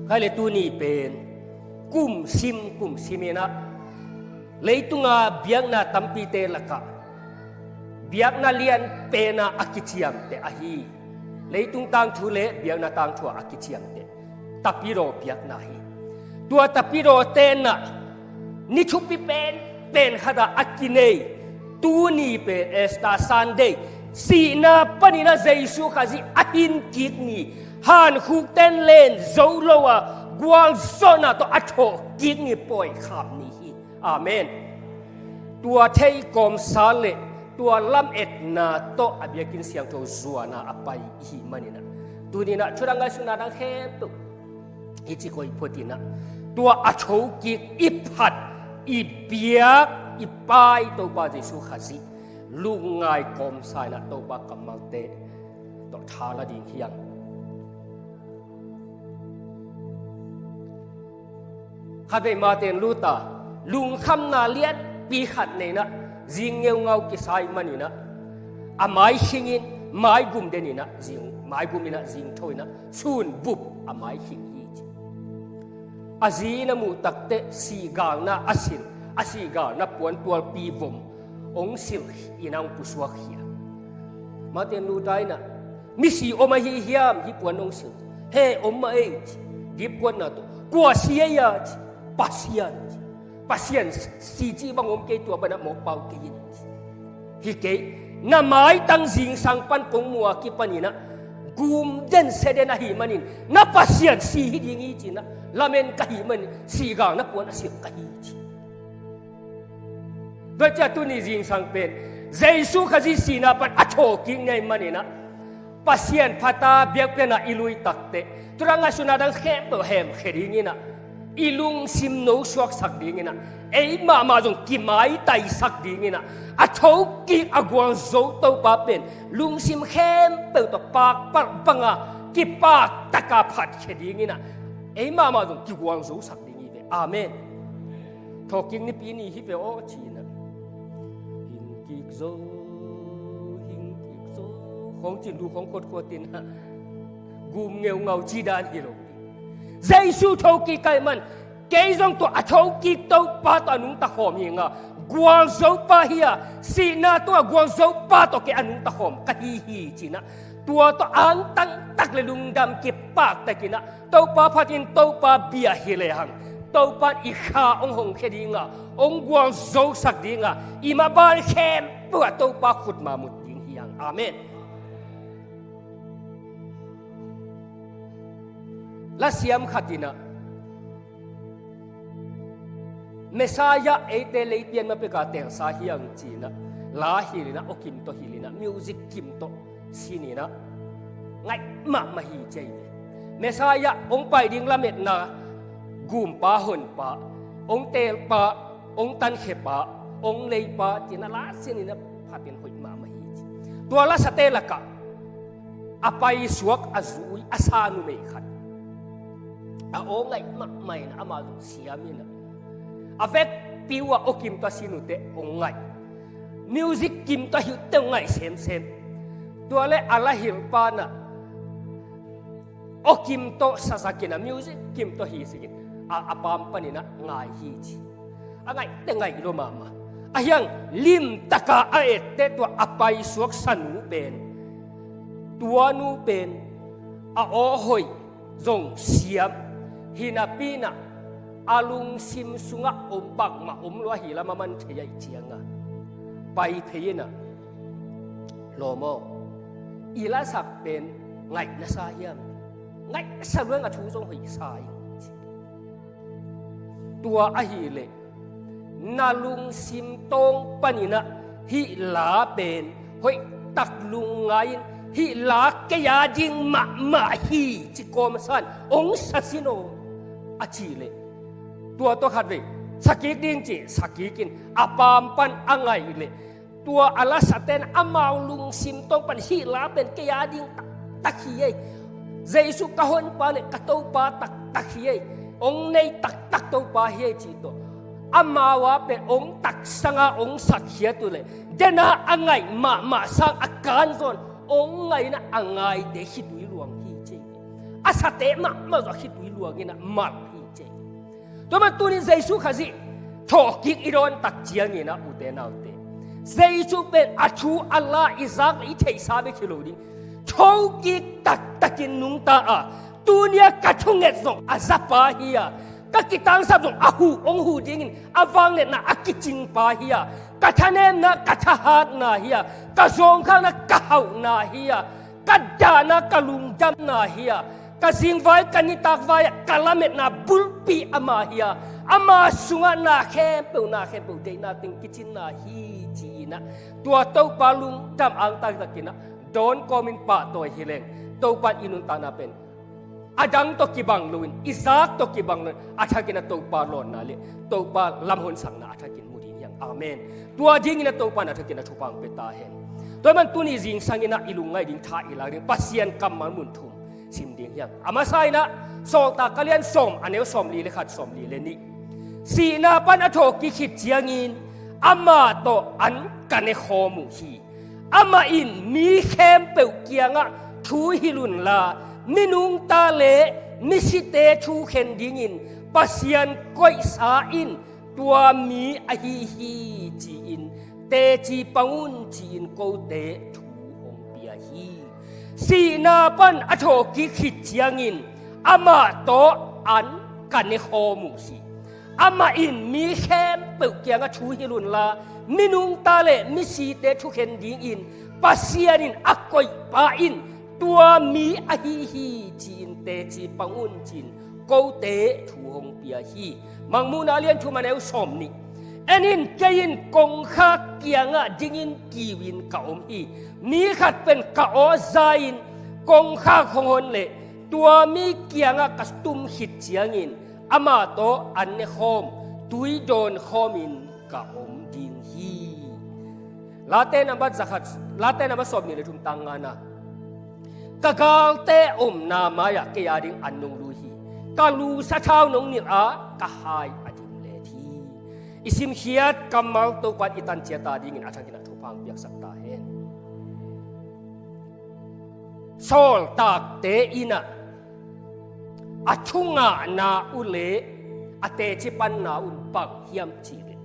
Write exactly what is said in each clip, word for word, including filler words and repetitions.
Khai le tuni pen kum sim kum sim inah leitunga biakna tampite lakah biakna lian pena a kiciamteh ahi. Leitung tangthu le biakna tangthu a kiciamteh tapidaw biakna hi. Tua tapidaw tenah ni thupi pen pen khatah a kinei tuni pen Easter Sunday, sihna paninah Jesu Khazih a hin kik ni, hankhukten len zo lo a gualzawhna tawh a thawh kik ni, pawikhap ni hi. Amen. Tua theikawmsa le tua lametna tawh a biakinn siangtho zuana a pai ihi maninah tuninah thudang ngaihsutna dang khempeuh i ci koih photinah tua a thokik i phat i biak i pai Topa Jesu Khazih lungngai kawmsa inah Topa kammalte tawh thala ding hiang. Khatvei Martin Luther lungkhamna lianpi khat neinah zing ngeungau kisai maninah a mai khingin maigum deninah zing maigum inah zingtho inah sun bup a mai khing hi ci. A zi in a muh takteh sihgalna a sil a sihgalna puantualpi vom ong sil inah ong pusuak hi a. Martin Luther inah misi om ahi hiam hih puan ong sil? He, om mah ei ci. Dipkuatna tawh kua si ei a ci. Pasian ci. Pasian si cih bang om kei, tua banah mawk pau kei in ci. Hi kei, na maitang zingsang pan kong muak i paninah gum den se den ahi manin na Pasian si hi ding hi cinah lamen ka hi manin sihgalna puan a sil ka hi ci. Tua cia tuni zingsang pen Jesu Khazih sihna pan a thawkik ngei maninah Pasian phata biakpiakna i lui takteh tua ngaihsutna dang khempeuh hemkhia dinginah i lungsim nosuaksak dinginah ei mahmah zong kimaitaisak dinginah a thokik a gualzo Topa pen lungsim khempeuh tawh pakpalh banga kipaktaka phatkhia dinginah ei mahmah zong kigualzosak ding hi ve. Amen. Thawkik nipi ni hi ve aw cinah hing kik zo, hing kik zo khong cin lu khong khuatkhuat inah gum ngeungau ci dan hi lo. Jesu thokik ka hih man kei zong tua a thokik Topa tawh a nungta khawm hi nga, gualzopa hi a, sihna tungah gualzopa tawh kei a nungta khawm ka hi hi cinah tua tawh angtangtak le lungdam kipaktakinah Topa phatin Topa bia hi lehang Topa in i kha ong hongkhia dinga ong gualzosak dinga i maban khempeuh ah Topa khut mamut ding hi hang. Amen. Lasiam khatinah Messiah eite leipian mapeka telsa hiang cinah la hilinah awkim tawh hilinah music kim tawh sininah ngaih mahmah hi cei ve. Messiah ong pai ding lametna gumpa honpa, ong telpa, ong tankhepa, ong leipa cinah la sininah phatin hoih mahmah hi ci. Tua lasate lakah a paisuak a zui a sa numei khat a aw ngaih mahmah inah amah zong siam inah a vekpi uh a awkim tawh a sin uhteh ong ngaih, music kim tawh a hi uhteh ong ngaih semsem. Tua le a la hilpanah awkim tawh sasakinah music kim tawh hisikin a, a pam paninah ngai hi ci. A ngaihte ngaih lo mahmah. A hiang limtaka a etteh tua a paisuak sanu pen, tua nu pen a aw hoih zong siam hinapinah a lungsim sungah om bangmah om lua hi lam a man thei aih cianga pai thei inah lawm aw, i lasak pen ngaih na sa hiam? Ngaih sa luang a thu zong hoih sa ing ci. Tua ahileh na lungsim tawng paninah hih la pen hoihtak lungngai-in hih la kei a ding mahmah hi ci kawmsan ong sasin aw a cihleh tua tawh khatvei sakik ding ci sakikin a pampan a ngaih leh tua a lasaten amau lungsim tawng pan hih la pen kei a ding taktak hi ei. Jesu ka honpa le ka Topa taktak hi ei. Ong nei taktak Topa hi ei ci tawh amau a pen ong taksanga ong sakkhiat uhleh dena a ngaih mahmah sang a kanzawn ong ngaihna a ngaite khitui luang hi ci. a sate mahmah zawh a khitui luangin ah malh hi ci. Tua man tunin Jesu Khazih thawhkik i dawn tak ciangin ah, ute naute, Jesu pen a thu a la i zak le i theihsa bek hi lo ding, thokik taktakin nungta a, tunia ka thunget zong a zapa hi a, ka kitangsap zong a huh hong huh dingin a vangliatna a kicingpa hi a, ka thanemna ka thahatna hi a, ka zawngkhakna ka hauhna hi a, ka dahna ka lungdamna hi a, ka zingvai ka nitakvai ah ka lametna bulpi amah hi a, ama sungah na khempeuh na khempeuh deihna teng kicinna hi ci-in ah, tua Topa lungdam angtang takin ah dawn kawmin pahtawi hi leng, Topa in i nuntakna pen a dang tawh kibang loin, i zak tawh kibang loin, a thakin a Topa lawnna le Topa lamhonsakna a thakin mu ding hi hang. Amen. Tua dingin a Topa in a thakin a thupha hong pia ta hen. Tua man tuni zingsangin ah i lungngaih ding, tha i lak ding Pasian kammal mun thum sim ding hi hang. A masa in ah Sawltak a lian sawm, a neu sawmli le khat, sawmli le nih. Sihna pan a thawhkik khit ciangin amah tawh an ka ne khawm uh hi. Amah in mi khempeuh kiangah thu hilh unla, minungta le misite thukhen dingin Pasian koihsa in tua mi ahi hi, ci-in teci pang un, ci-in kote thu hong pia hi. Sihna pan a thawhkik khit ciangin amah tawh an ka ne khawm uh hi. Amah in mi khempeuh kiangah thu hilh unla, minungta le misite thukhen dingin Pasian in a koihpa in tua mi ahi hi, ci-in teci pang un, ci-in kote thu hong pia hi. Mangmuhna a lian thum, a neu sawmnih. En in, kei in kongkhak kiangah dingin kiu in ka om hi. Mi khat pen ka aw za-in kongkhak hong hon leh, tua mi kiangah ka tum khit ciangin amah tawh an ne khawm, tui dawn khawmin ka om ding hi. Late nambat zakhat, Late nambat sawmnih le thum, tang ngana. Ka galte omna mai-ah kei a ding an nong lui hi. Ka lu sathau nong nilh a, ka hai a dim let hi. I simkhiat kammal Topa in i tan ciat a dingin a thakin a thupha hong piaksak ta hen. Sawltakte in ah a thungahna uh le a teci panna un bang hiam cih leh,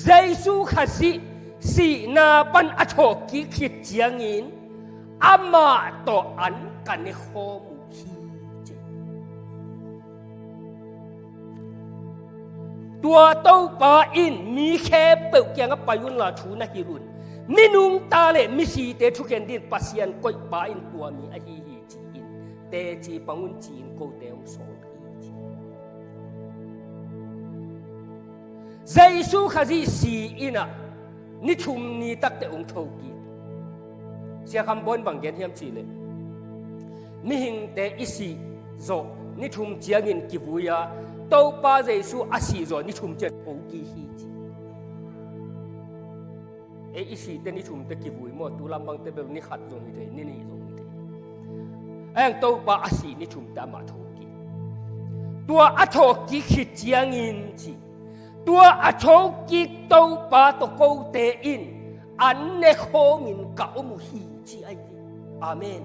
Jesu Khazih sihna pan a thawhkik khit ciangin amah tawh an ka ne khawm uh hi, ci. Tua Topa in mi khempeuh kiangah pai unla thu na hilh un. Minungta le misite thukhen dingin Pasian koihpa in tua mi ahi hi, ci-in teci pang un, ci-in kote hong sawl hi, ci. Jesu Khazih si in ah ni thum ni takte hong thokik. Sia Kham Bawn bang gen hiam cih leh, mihingte i sih zawh ni thum ciangin kivui a, Topa Jesu a sih zawh ni thum ciang thokik hi, ci. Ei i sihte ni thumte kivui maw, tu lam bangte bel ni khat zong hi thei, ni nih zong hi thei. A hang Topa a sih ni thumte amah thokik. Tua a thokik khit ciangin, ci, tua a thokik Topa tawh kote in an ne khawmin ka om uh hi, ci ahi hi. Amen.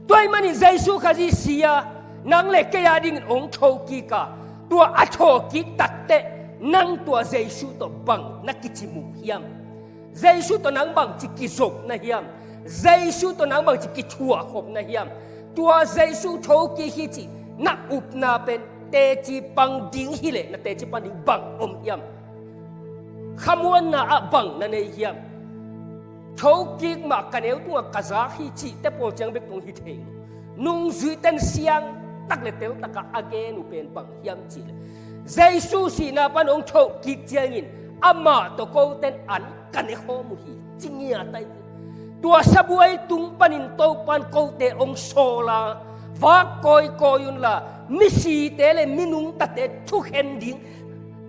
Tua ahih manin Jesu Khazih si a, nang le kei a dingin hong thokik a, tua a thokik takteh nang tua Jesu tawh bang na kicim uh hiam? Jesu tawh nang bangci kizop na hiam? Jesu tawh nang bangci kithuahkhop na hiam? Tua Jesu thokik hi cih na upna pen teci pang ding hi leh, na teci pang ding bang om hiam? Khamuanna ah bang na nei hiam? Thokik mah ka neu tungah ka zak hi cihte pawl ciang bek tung hi thei lo. Nungzuite in siang tak le tel takah a gen uh pen bang hiam cih leh, Jesu sihna pan hong thokik ciangin amah tawh kote in an ka ne khawm uh hi, ci ngiat ahi hi. Tua sabuai tung panin Topa in kote hong sawl a, vak kawikawi unla, misite le minungtate thukhen ding,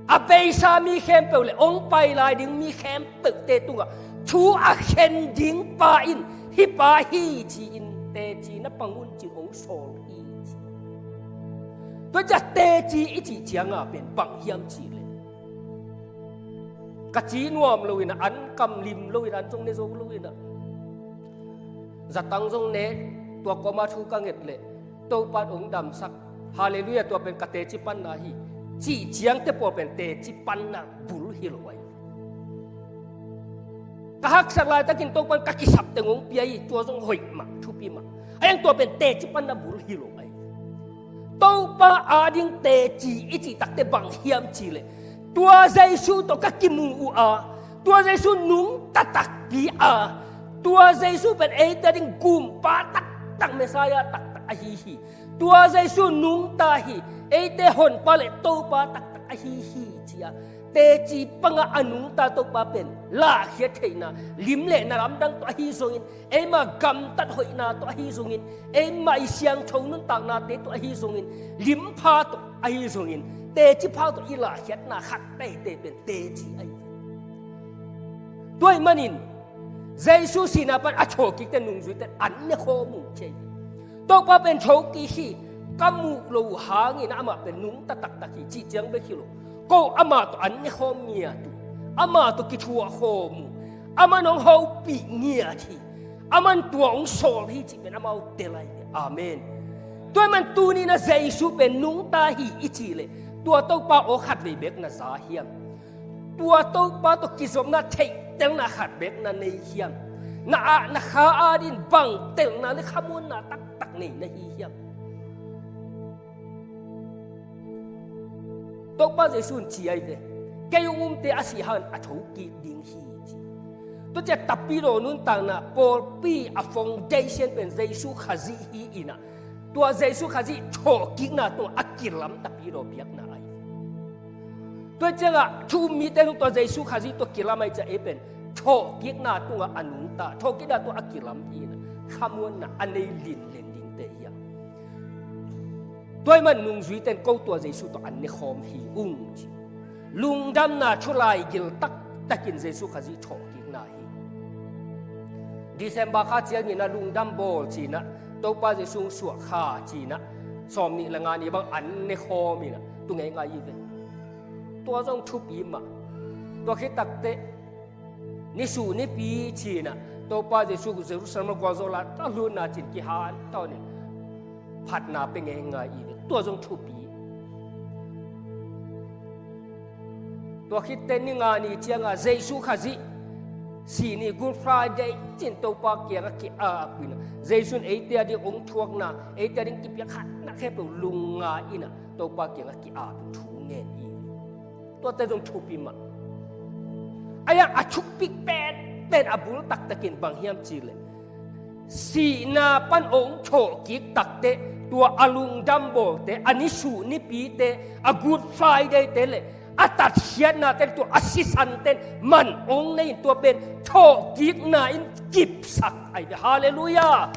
a beisa mi khempeuh le hong pai lai ding mi khempeuhte tungah thu a khen ding pa in hih pa hi, ci-in teci na pang un, ci-in hong sawl hi, ci. Tua ciang teci i cih cianga pen bang hiam cih leh, ka ci nuam loin ah, an kam lim loin ah, an zong ne zo loin ah, zatang zong ne, tua kawma thu ka nget leh, Topa in hong damsak. Halleluiah, tua pen ka teci panna hi, cih ciangte pawl pen teci panna bul hi lo ahi. Ka haksak laitakin Topa in ka kisap teng hong pia hi, tua zong hoih mah, thupi mah. Ahi hang tua pen teci panna bul hi lo ahi. Topa ading teci i cih takte bang hiam cih leh, tua Jesu tawh ka kimu uh a, tua Jesu nungta takpi a, tua Jesu pen eite ading gumpa taktak, Messiah taktak ahi hi. Tua Jesu nungta hi, eite Honpa le Topa taktak ahi hi, ci-a teci panga a nungta Topa pen lahkhiat theihna, lim le na lamdang tawh ahi zongin, eima gamtat hoihna tawh ahi zongin, eima i siangtho nuntaknate tawh ahi zongin, limpha tawh ahi zongin, teci pha tawh i lahkhiatna khat teitei pen teci ahi. Tua ahih manin Jesu sihna pan a thawhkikte nungzuite an ne khawm uh ci hi. Topa pen thawhkik hi, ka muh loh hangin amah pen nungta taktak hi, cih ciang bek hi lo. Ko amah tawh an ne khawm ngiat uh, amah tawh kithuah khawm uh, aman hong hopih ngiat hi, aman tua hong sawl hi cih pen amau tel ahi. Amen. Tua ahih man tuni-in ah Jesu pen nungta hi i cih leh, tua Topa aw khatvei bek na za hiam? Tua Topa tawh kizopna theihtelna khat bek na nei hiam? Na ah na kha adingin bang telna le khamuanna taktak nei na hi hiam? Topa Jesu in ci ahi ve, kei hong umte a sih hangin a thokik ding hi, ci. Tua ciang tapidaw nuntakna pawlpi a foundation pen Jesu Khazih hi in ah, tua Jesu Khazih thawhkikna tungah a kilam tapidaw biakna ahi. Tua ciangah thu um mite tung tua Jesu Khazih tawh kilam ahi ciang ei pen thawhkikna tungah a nungta, thawhkikna tungah a kilam hi in ah, khamuanna a nei linlen dingte hi a. Tua ahih man nungzuite in ko tua Jesu tawh an ne khawm hi ung, ci. Lungdamna thu laigil taktakin Jesu Khazih thawhkikna hi. December kha ciangin ah lungdam bawl ci-in ah, Topa Jesu suah kha ci-in ah, sawmnih le nga ni bang an ne khawm in ah tu ngeingai hi ve. Tua zong thupi mah. Tua khit takteh nisuh nipi ci-in ah, Topa Jesu Jerusalem ah gualzo lak a lutna cin kihanthawn in phatna pia ngeingai hi ve. Tua zong thupi. Tua khitteh ni nga ni ciangah Jesu Khazih sih ni, Good Friday, ci-in Topa kiangah ki-ap in ah, Jesu in eite ading hong thuakna, eite ading kipiak khatna khempeuh lungngai in ah Topa kiangah ki-ap in thu ngen hi. Tuate zong thupi mah. Ahi hang a thupi penpen a bul taktakin bang hiam cih leh, sihna pan hong thawhkik takteh tua a lungdam bawlte, a nisuh nipite, a Good Friday te le a tatkhiatnate, tua a sisanten man hong nei in, tua pen thawhkikna in kipsak ahi ve. Halleluiah.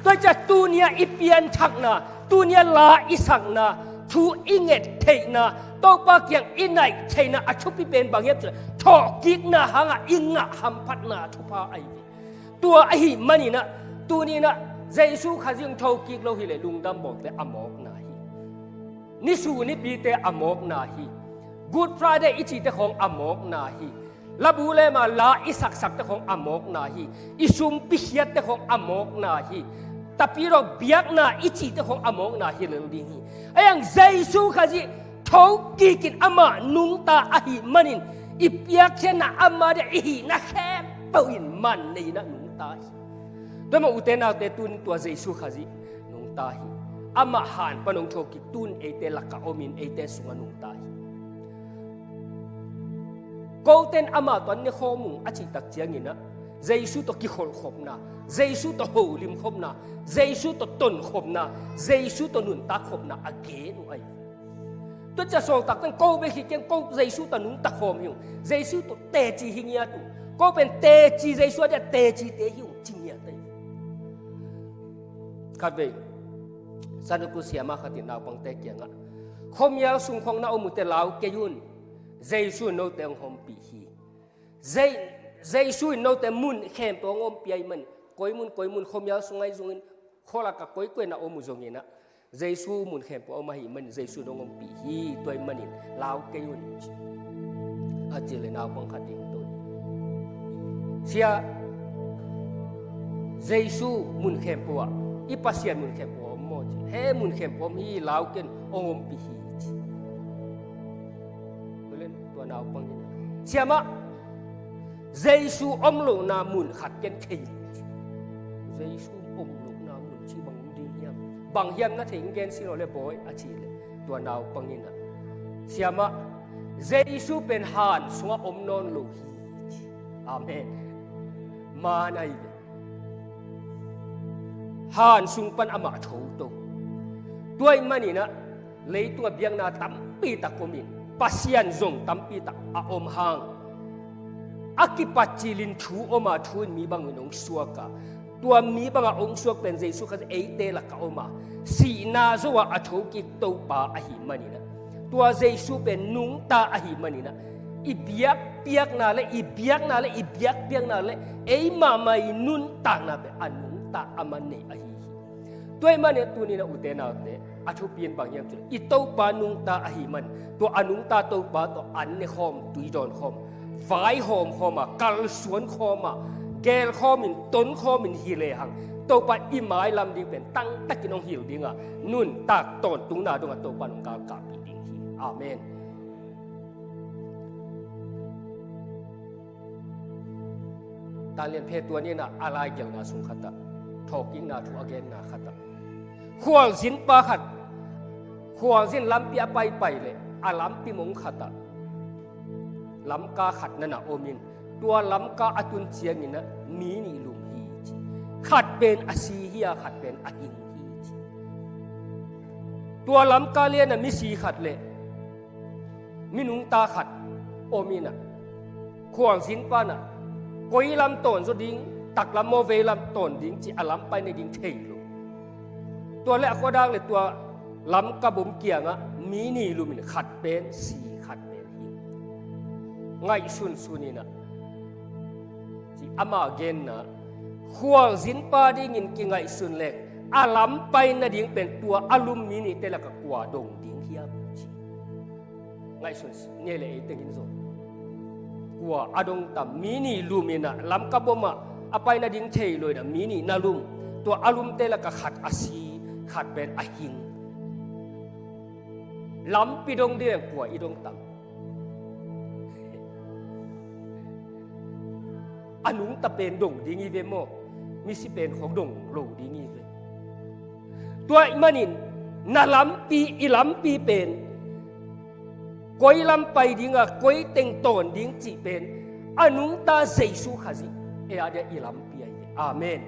Tua ciang tuni-a i pianthakna, tuni-a la i sakna, thu i nget theihna, Topa kiang i naih theihna a thupi pen bang hiam cih leh, thawhkikna hangah i ngah hamphatna thupha ahi ve. Tua ahih manin ah, tuni-in ah Jesu Khazih hong thokik lo hi leh lungdam bawlte a mawkna hi. Nisuh nipite a mawkna hi. Good Friday i cihte khawng a mawkna hi. Labu le ma la i saksakte khawng a mawkna hi. I sumpi khiatte khawng a mawkna hi. Tapidaw biakna i cihte khawng a mawkna hi lel ding hi. Ahi hang Jesu Khazih thokikin amah nungta ahih manin i piakkhiatna, amah dia i hihna khempeuh in man nei in ah nungta hi. Tua mah ute naute, tun tua Jesu Khazih nungta hi. Amah han pan hong thokik, tun eite lakah omin eite sungah nungta hi. Kote in amah tawh an ne khawm ung a cih tak ciangin ah, Jesu tawh kikholhkhopna, Jesu tawh holimkhopna, Jesu tawh tonkhopna, Jesu tawh nuntakkhopna a gen uh ahi. Tua ciang sawltakte in ko bek hi keng, ko Jesu tawh nungta khawm hi ung, Jesu tawh teci hi ngiat ung, ko pen teci, Jesu a dia tecite hi ung, ci ngiat ahi. Khatvei Sunday school siama khat in naupangte kiangah, khuamial sung khawng na om uh teh lau kei un, Jesu in note hong ompih hi. Je-, Jesu in note mun khempeuh hong ompih ahih manin, koi mun koi mun, khuamial sung ahi zongin, khua lakah koikoi na om uh zongin ah, Jesu mun khempeuh a om ahih manin Jesu in hong ompih hi. Tua ahih manin lau kei un, a cih leh naupang khat in tua, Sia, Jesu mun khempeuh ah, i Pasian mun khempeuh ah om maw, ci. He mun khempeuh om hi, lau ken, hong ompih hi, ci. Tua naupang in ah, Siamah, Jesu om lohna mun khat ken thei in, ci. Jesu om lohna mun cih bang om ding hiam? Bang hiam na thei in gen sih lo le, Bawi, a cih leh, tua naupang in ah, Siamah, Jesu pen han sungah om nawn lo hi, ci. Amen. Man ahi ve. Han sung pan amah thoto. Tua ahih manin ah, leitungah biakna tampi tak om in, Pasian zong tampi tak a om hang, a kipat cilin thu om a, thu in mi bangin hong suak a, tua mi bangah hong suak pen Jesu Khazih eite lakah om a, sihna zo-ah a thokik Topa ahih manin ah, tua Jesu pen nungta ahih manin ah, i biakpiakna le, i biakna le, i biakpiakna le, ei mahmah i nuntakna pen a nungta a man nei ahi hi. Tua ahih manin ah tuni-in ah, ute naute, a thupi in bang hiam cih leh, i Topa nungta ahih man, tua a nungta Topa tawh an ne khawm, tui dawn khawm, vaihawm khawm a, kalsuan khawm a, geel khawm in, ton khawm in hi lehang, Topa i mailam ding pen tangtakin hong hilh ding a, nuntak tawntungna dongah Topa in hong galkapih ding hi. Amen. Tan Lian Phet Tuan in ah a laigelhna sung khat ah, thawhkikna thu a genna khat ah, khualzinpa khat khualzin lampi a paipai leh, a lampi mong khat ah lamka khat na na om in, tua lamka a tun ciangin ah mi nih lum hi, ci. Khat pen a si hi a, khat pen a hing hi, ci. Tua lamka lian ah misi khat le minungta khat om in ah, khualzinpa in ah koi lam tawn zaw ding, taklam maw veilam tawn ding cih a lam pai nading thei lo. Tua leh a khuadang le tua lamka bom kiangah mi nih lum in, khat pen si, khat pen hing. Ngaihsunsun in ah, ci ama genna, khualzinpa dingin kingaihsun leng, a lam pai nading pen tua a lum mi nihte lakah kua dong ding hiam, ci. Ngaihsun ni le, ei tengin zong kua a dong tam? Mi nih lum in ah, lamka bom ah a pai nading thei lo in ah, mi nih na lum. Tua a lumte lakah khat a si, khat pen a hing. Lampi dong ding leng kua i dong tam? A nungta pen dong ding hi ve maw? Misi pen khawng dong lo ding hi ve. Tua ahih manin na lampi, i lampi pen koi lam pai ding a, koi teng tawn ding cih pen a nungta Jesu Khazih, ei a dia i lampi ahi ve. Amen.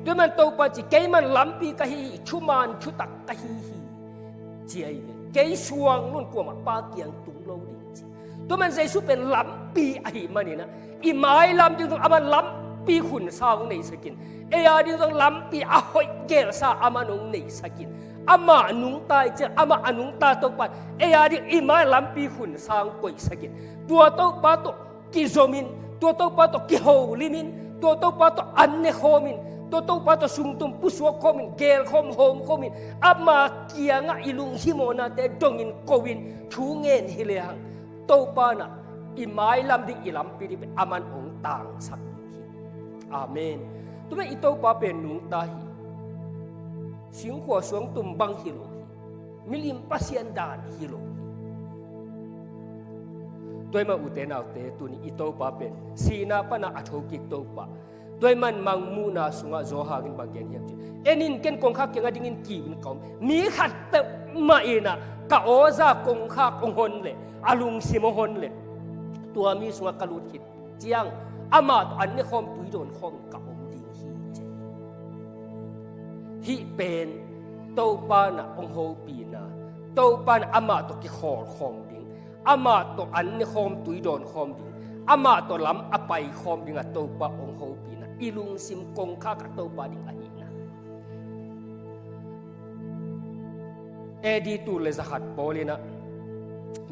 Tua ahih man Topa ci, keiman lampi ka hi hi, thuman thutak ka hi hi, ci ahi ve. Kei suang lo-in kuamah Pa kiang tung lo ding, ci. Tua ahih man Jesu pen lampi ahih manin ah, i mailam ding zong aman lampi khunsa hong neisak in, ei a ding zong lampi a hoih gelsa aman hong neisak in, amah nungta i ciang, amah a nungta Topa in ei a ding i mai lampi khunsa hong koihsak in, tua Topa tawh kizom in, tua Topa tawh kiholim in, tua Topa tawh an ne khawm in, tua Topa tawh sungtum pusuak khawm in, geel khawm, hawm khawm in, ama kiangah i lungsim awnate dong in, ko in, thu ngen hi lehang, Topa in ah i mailam ding, i lampi ding pen aman hong tangsak ding hi. Amen. Tua ahih man i Topa pen nungta hi. Singkhua suangtum bang hi lo hi. Milim pasian dan hi lo hi. Tua ahih man ute naute, tuni i Topa pen sihna pan a thokik Topa. Tua ahih man Mangmuhna sungah Johan in bang gen hiam cih leh, en in, ken kongkhak kiangah dingin kiu in ka om. Mi khat peuhmah in ah ka aw za kongkhak hong hon leh, a lungsim hong hon leh, tua mi sungah ka lut khit ciang, amah tawh an ne khawm, tui dawn khawm ka om ding hi, ci. Hih pen Topa in ah hong hopihna, Topa in ah amah tawh kikhawl khawm ding, amah tawh an ne khawm, tui dawn khawm ding, amah tawh lam a pai khawm ding a Topa hong hopihna, i lungsim kongkhak a Topa ding ahihna. A D tul le zakhat pawl in ah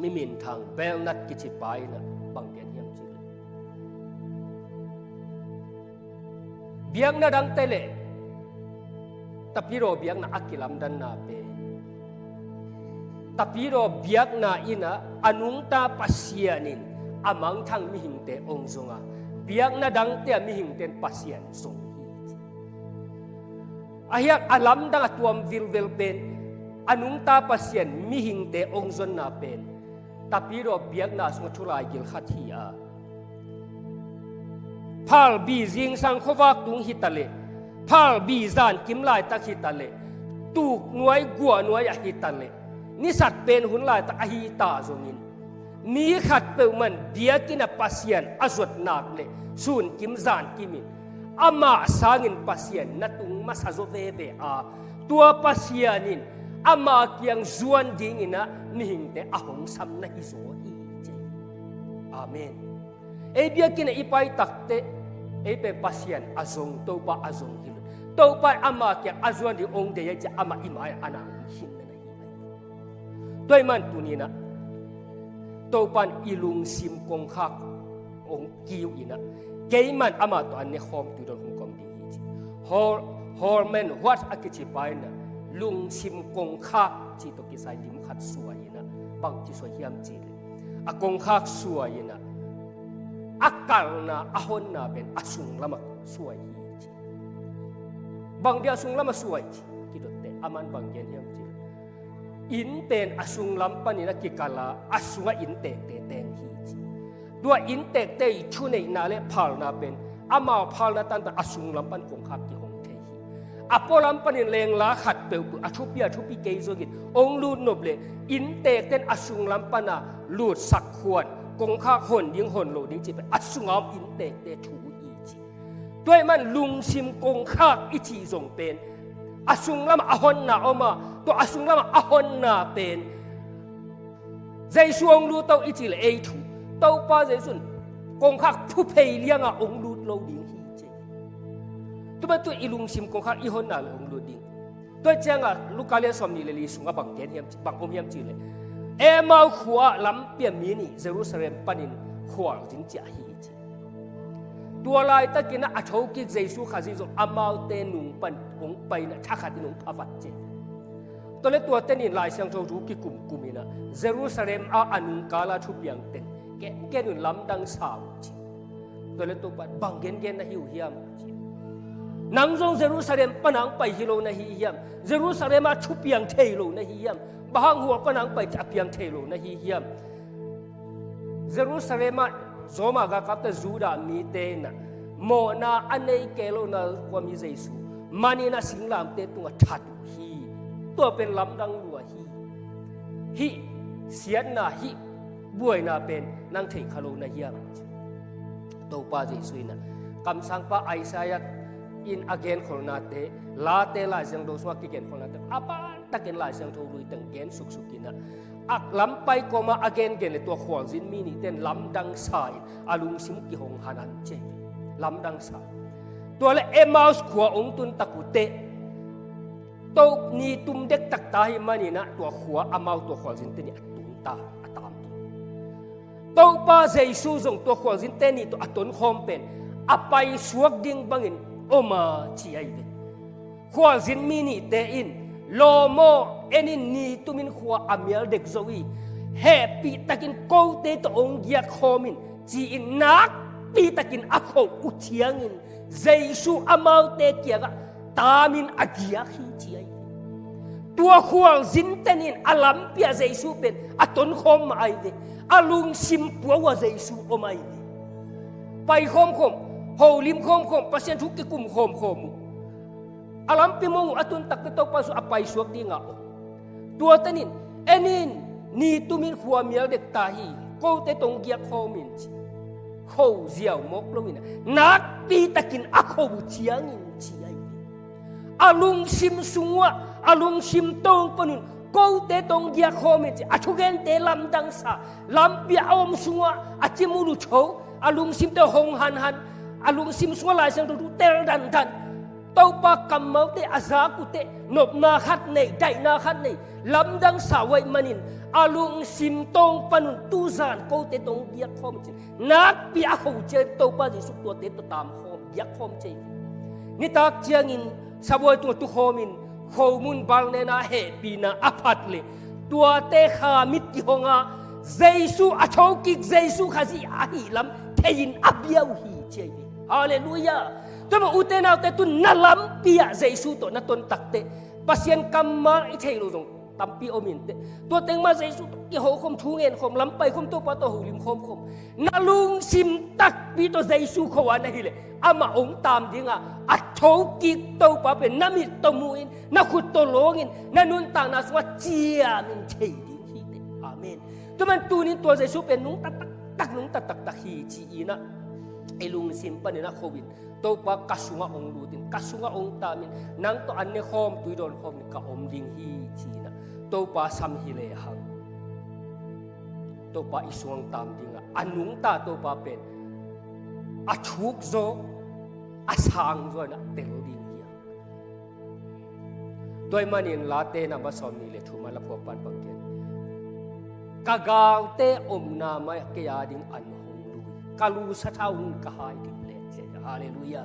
mi minthang Bernard kici pa in ah bang gen hiam cih leh, biakna dangte le tapidaw biakna a kilamdanna pen, tapidaw biakna in ah a nungta Pasian in a mangthang mihingte hong zong a, biakna dangte ah mihingte in Pasian zong hi, ci. Ahi hang a lamdang a tuam vilvel pen A nungta Pasian mihingte hong zonna pen Tapidaw biakna sungah thulaigil khat hi a, phalbi zingsang khuavak tung hi ta leh, phalbi zankim laitak hi ta leh, tuk nuai guah nuai ah hi ta leh, nisat pen hun laitak ahi ta zongin, mi khat peuhmah in biakinn ah Pasian a zuat nak leh sunkim zankim in amah sangin Pasian na tung masa zaw veve a, tua Pasian in ama kiang zuan dingin ah mihingte a hong sam na hi zaw hi, ci. Amen. Ei biakinn ah i pai takteh ei pen Pasian a zong, Topa a zong hi lo. Topa in ama kiang a zuan ding hong deih a, ci a, amah i mai-ah a na hong khin na hi. Tua ahih man tuni-in ah Topa in i lungsim kongkhak hong kiu in ah, keimah in amah tawh an ne khawm tu dong hong kawm ding hi, ci. Hol-, Holman Huat a kici pa in ah lungsim kongkhak cih tawh kisai lim khat suai in ah, bangci suai hiam cih leh, a kongkhak suai in ah, a kalna, a honna pen a sunglamah suai hi, ci. Bang dia a sunglamah suai, ci. Kidotte, aman bang gen hiam cih leh, inn pen a sunglam panin a kikal a, a sungah inntekte teng hi, ci. Tua inntekte i thuneihna le phalna pen, amau phalna tantan a sunglam pan kongkhak kihong thei hi. A pualam panin lengla khat peuhpeuh a thupi, a thupi kei zongin hong lut nop leh, inntekte in a sunglam pana lutsak khuan, kongkhak hon ding hon lo ding cih pen a sunga om inntekte thu hi, ci. Tua ahih man lungsim kongkhak i cih zong pen a sunglamah a honna om a, tua a sunglamah a honna pen Jesu hong lut o i cih leh ei thu, Topa Jesu in kongkhak thuphei lianga hong lut lo ding hi, ci. Tua mah tua i lungsim kongkhak i honna leh hong lut ding. Tua ciangah Luka lian sawmnih le li sungah bang gen hiam ci, bang om hiam cih leh, Emmaus khua-ah lampi-ah mi nih Jerusalem panin khualzin ciah hi, ci. Tua laitakin ah a thokik Jesu Khazih zong amaute nung pan hong pai in ah thakhatin hong phavat ci. Tua leh tuate nih in Lai Siangtho thu kikumkum in ah Jerusalem ah a nungkal a thupiang teng kenken un lamdang sa uh ci. Tua leh Topa in bang gengen na hi uh hiam, ci. Nang zong Jerusalem pan hong pai hi lo na hi hiam? Jerusalem ah thupiang thei lo na hi hiam? Bang hang hua pan hong pai a piang thei lo na hi hiam? Jerusalem ah Roma galkapte, Judah mite in ah mawhna a nei kei lo na, kua mi Jesu manin ah singlamteh tungah that uh hi. Tua pen lamdang lua hi. Hih siatna, hih buaina pen nang thei kha lo na hiam? Topa Jesu in ah kamsangpa Isaiah in a genkholhnate, Late Lai Siangtho sungah kigenkholhnate a pantakin Lai Siangtho lui teng gen suksuk in ah, a lampai kawmah a gengen leh tua khualzin mi nihte in lamdang sa in a lungsim kihong hanhan ci. Lamdang sa. Tua leh Emmaus khua hong tun tak uh teh, Topa ni tum dektak ta ahih manin ah tua khua amau tua khualzinte nih a tung ta, a taam ding. Topa Jesu zong tua khualzinte nih tawh a tonkhawm pen a paisuak ding bangin om a, ci ahi ve. Khualzin mi nihte in, lawm aw, en in, ni tumin khua a mial dek zo hi, hehpihtakin kote tawh hong giakkhawm in, ci-in nakpitakin a khoh uh ciangin Jesu amaute kiangah taamin a giak hi, ci ahi ve. Tua khualzinte nih in a lampi-ah Jesu pen a tonkhawm mah ahi ve. A lungsim pua uh a Jesu om ahi ve. Pai khawmkhawm, holim khawmkhawm, Pasian thu kikum khawmkhawm uh. A lampi mong uh a tun tak teh Topa Jesu a paisuak dingah om. Tuate nih in, en in, ni tumin khua mial dek ta hi, kote tawh hong giakkhawm in, ci. Kho ziau mawk loin ah nakpitakin a khoh uh ciangin, ci ahi ve. A lungsim sungah, a lungsim tawng panun kote tawh hong giakkhawm in, ci. A thugente lamdang sa, lampi-ah a om sungah a cimul uh tho, a lungsimte hong hanhan, a lungsim sungah Lai Siangtho thu tel dandan, Topa kammalte a zak uh teh nopna khat nei, daihna khat nei, lamdang sa uh ahih manin a lungsim tawng panun tuzan kote tawh hong giakkhawm in, ci. Nakpi a khoh uh ciang Topa Jesu tuate tawh taamkhawm, giakkhawm ci. Nitak ciangin sabuai tungah tukhawmin khomun balnena hehpihna a phat leh tuate kha mit kihong a, Jesu a thokik, Jesu Khazih ahih lam thei-in a bia uh hi, ci ahi ve. Halleluiah. Tua mah ute naute, tu na lampi-ah Jesu tawh na ton tak teh Pasian kammal i thei lo zong tampi om inteh. Tua teng mah Jesu tawh kiho khawm, thu ngen khawm, lam pai khawm, Topa tawh holim khawm khawm. Na lungsim takpi tawh Jesu kho a na hih leh, amah hong taam dinga, a thokik Topa pen na mit tawh mu-in, na khut tawh lawngin, na nuntakna sungah ciamin thei ding hi teh. Amen. Tua man tunin tua Jesu pen nungta taktak, nungta taktak hi ci-in ah, i lungsim panin ah kho in, Topa ka sungah hong lut in, ka sungah hong taamin, nang tawh an ne khawm, tui dawn khawm in ka om ding hi ci-in ah, Topa sam hi lehang, Topa i sungah hong taam ding a, a nungta Topa pen a thuk zaw, a sang zaw in ah tel ding hi hang. Tua ahih manin Late number sawmnih le thum ah la phuak pan bang gen, ka galte omna mah kei a ding an hong lui, ka lu sathau nung ka hai dim leh ci. Halleluiah.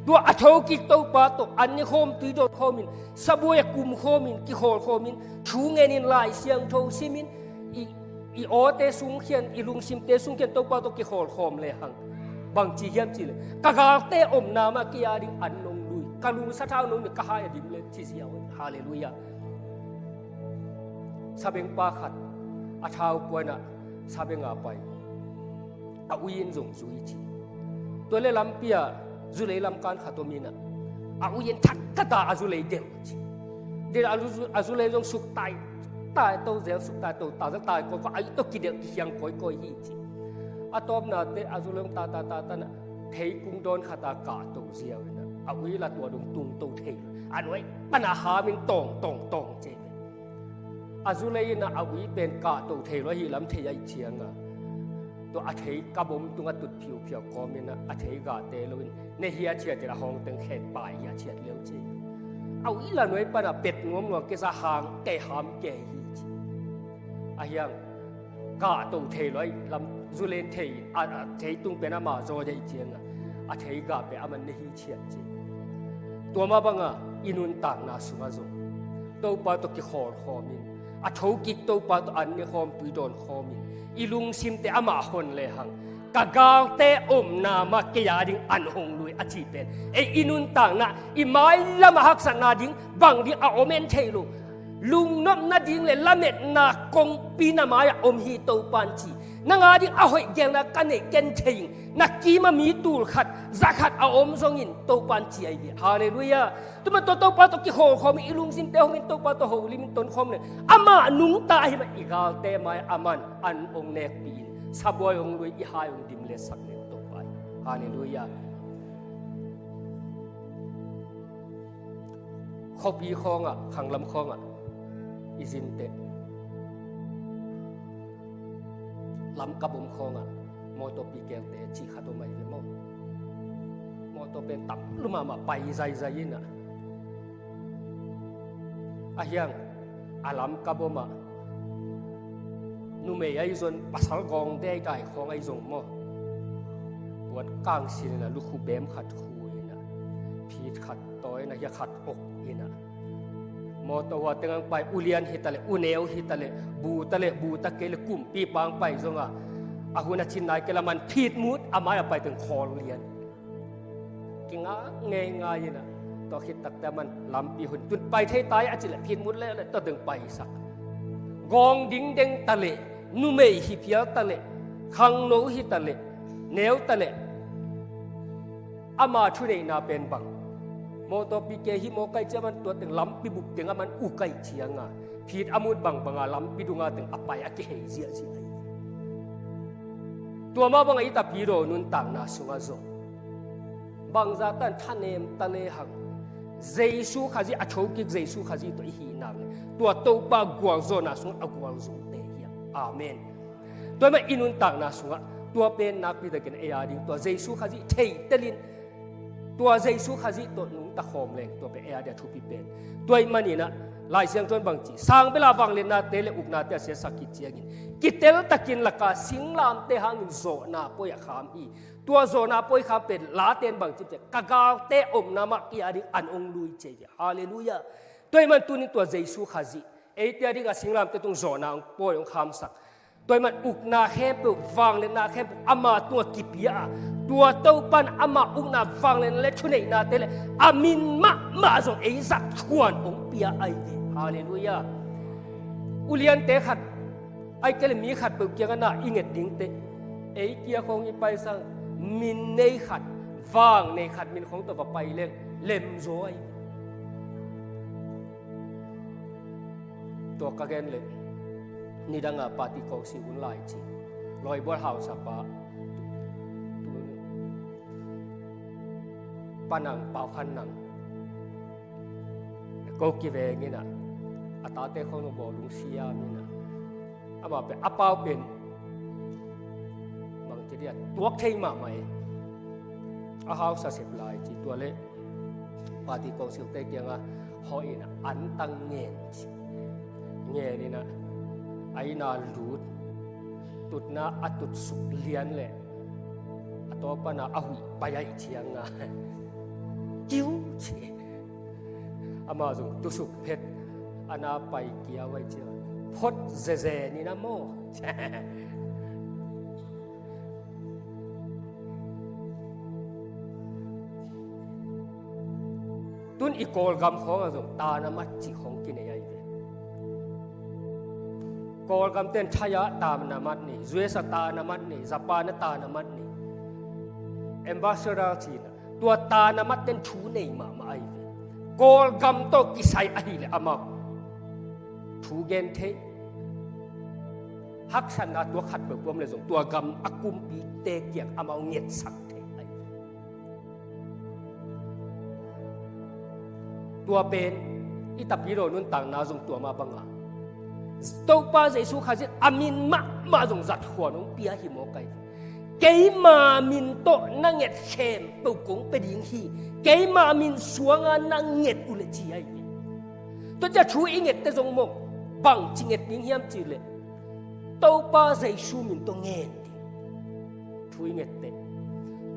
Tua a thokik Topa tawh an ne khawm, tui dawn khawmin, sabuai ah kum khawmin, kikhawl khawmin, thu ngenin, Lai Siangtho simin, i, i awte sung khian, i lungsimte sung khian Topa tawh kikhawl khawm lehang, bang ci hiam cih leh, ka galte omna mah kei a ding an hong lui, ka lu sathau nung ka hai a dim leh ci ziau. Halleluiah. Sabengpa khat a thau pua in ah sabeng a pai, a ui in zong zui ci. Tua leh lampi ah zulei lamkan khat om in ah, a ui in thak khat a a zulei delh ci. Delh a zu-, a zulei zong suk tai, tai to zel, suk tai to, tai zel, tai kawikawi, a ui tawh kidelh kikhiang kawikawi hi ci. A tawpna teh a zulei zong tai, tai, tai, tai in ah, theikung dawn khat a kahto ziau in ah, a ui lah tua dong tungto thei lo. A nuai pan a hamin tawng, tawng, tawng ci. A zulei in ah a ui pen kahto thei lo ahih lam thei ahih ciangin, tua a theikap om tungah tut phiuphiau kawmin ah, a thei gah teh loin, ne hiathiat in a hawng teng khen pai hiathiat leu ci. A ui lah nuai pan a pet nuamnuam kisa, hang kei, ham kei hi ci. Ahi hang kahto thei lo ahih lam, zulei in thei, a, a thei tung pen ama zaw ahih ciangin, a thei gah pen aman ne hi ciat ci. Tua mah bangin i nuntakna sungah zong Topa tawh kikhawl khawmin, a thokik Topa tawh an ne khawm, tui dawn khawmin, i lungsimte amah hon lehang, ka galte omna mah kei a ding an hong lui a cih pen, ei i nuntakna, i mailam a haksatna ding bang ding a om en thei lo. Lungnopna ding le lametna kongpi na mai-ah om hi Topa'n ci. Nang a ding a hoih geelna ka neih ken thei ing. Na kim ah mi tul khat, za khat a om zongin Topa'n ci ahi ve. Halleluiah. Tua mah tawh Topa tawh kikhawl khawm in, i lungsimte hong in Topa tawh holim in ton khawm leh, amah nungta ahih man i galte mai-ah aman an hong nekpih in, sabuai hong lui, i hai hong dim letsak leh Topa hi. Halleluiah. Khuapi khawngah, khanglam khawngah i zin teh, lamkap om khawngah mawtawpi kelte cih khat om ahi ve maw. Mawtaw pen tam lua mahmah, pai zaizai in ah, ahi hang a lamkap om ah numei ahi zong, pasal gawngte ahi, tai khawng ahi zong maw, puan kang sin in ah, lukhu beem khat khu in ah, phit khat tawi in ah, hiah khat ok in ah, mawtaw hua teng hong pai, ulian hi ta leh, uneu hi ta leh, bu ta leh, bu ta kei leh, kumpipa hong pai zongin, a hun a cin nai kei leh aman phit mut a mai-ah pai teng khawl lian. Kingak ngeingai in ah, tua khit takteh aman lampi hun tun pai thei ta a cih leh phit mut leh, leh tua teng paisak. Gawng dingdeng ta leh, numei hi phial ta leh, khangno hi ta leh, neu ta leh, ama thuneihna pen bang, mawtawpi ke hi mawk ahih ciangin aman tua teng lampi bup teng aman uk ahih ciangin, phit a mut bangbang a lampi dung a teng a pai a kihei ziahziah ahi. Tua mah bangin i Tapidaw nuntakna sungah zong, bangzah tan thanem ta lehang, Jesu Khazih, a thokik Jesu Khazih tawh i hih nak leh, tua Topa gualzawhna sungah a gualzote hi hang. Amen. Tua mah i nuntakna sungah tua pen nakpi takin ei a ding tua Jesu Khazih theitel in, tua Jesu Khazih tawh nungta khawm leng, tua pen ei a ding a thupi pen. Tua ahih manin ah Lai Siangtho in bang ci, sang bel a vangliatnate le uknate a siatsak khit ciangin, kitel takin lak a singlamteh hangin zawhna pawi a kham hi. Tua zawhna pawi kham pen Late in bang ci hiam cih leh, ka galte omna mah kei a ding an hong lui ci hi. Halleluiah. Tua ahih man tunin tua Jesu Khazih eite a ding a singlamteh tung zawhna hong pawi hong khamsak. Tua ahih man ukna khempeuh, vangliatna khempeuh ama tungah kipia a, tua Topa'n ama ukna, vangliatna le thuneihnate le a min mahmah zong ei zak thuan hong pia ahi ve. Halleluiah. uliante khat, ahih kei leh mi khat peuh kiangah na i nget dingte, ei kia khawng i paisang, min nei khat, vang nei khat min khawng tawh va pai leng lemzaw ahi. Tua ka gen leh nidanga party kawng si hun lai ci, lawibual hausapa Panang, Pau Khan Nang, ko kiveng inah, a tate khawng bawlung siam inah, amah pen, a pau pen bangci dia tuak thei mahmah e. A hausa sep lai ci, tua leh party kawng siute kiangah hawh inah antang ngen ci. Ngen inah a inn ah lut, tutna a tutsuk lian leh a tawpana a huih pai ahih ciangah kiu ci. Amah zong tusuk phet a na pai kiau ahih ciangah phot zeze ni na maw. Tun i Kawlgam khawngah zong tanamat cih khawng kinei ahi ve. Kawlgamte in Thai ah tanamat nei, U S A tanamat nei, Japan ah tanamat nei. Ambassador cihna, tua tanamat ten thu nei mahmah ahi ve. Kawlgam tawh kisai ahileh amau thu gen thei. Haksatna tua khat peuh peuh om leh zong tua gam a kumpite kiang amau ngetsak thei ahi ve. Tua pen i Tapidaw nuntakna zong tua mah banga Topa Jesu Khazih a min mahmah zong zatkhuan hong pia hi mawk ahi. Keima min tawh na nget khempeuh kong pia ding hi. Keima min suanga na nget uh leh ci ahi. Tua ciang thu i ngette zong maw, bangci nget ding hiam cih leh Topa Jesu min tawh ngen ding. Thu i ngette,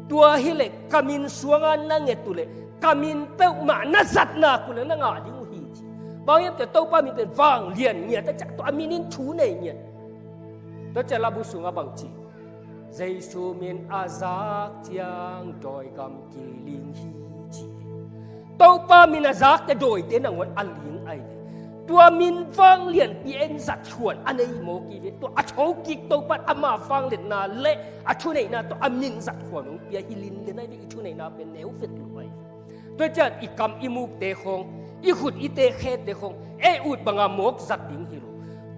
tua hileh ka min suanga na nget uh leh ka min peuhmah na zat nak uh leh na ngah ding uh hi ci. Bang hiam cih leh Topa min pen vanglian ngiat a, tua ciang tua a min in thu nei ngiat. Tua ciang labu sungah bangci, Jesu min a zak ciang dawigam kiling hi ci. Topa min a zakte dawite nangawn a ling ahi ve. Tua min vanglianpi en zatkhuan a nei mawk hi ve. Tua a thokik Topa in ama vangliatna le a thuneihna tawh a min zatkhuan hong pia hi linlen ahi ve. I thuneihna pen neu vet lo ahi ve. Tua ciang i kam i mukte khawng, i khut i tek khete khawng ei ut banga mawk zat ding hi lo.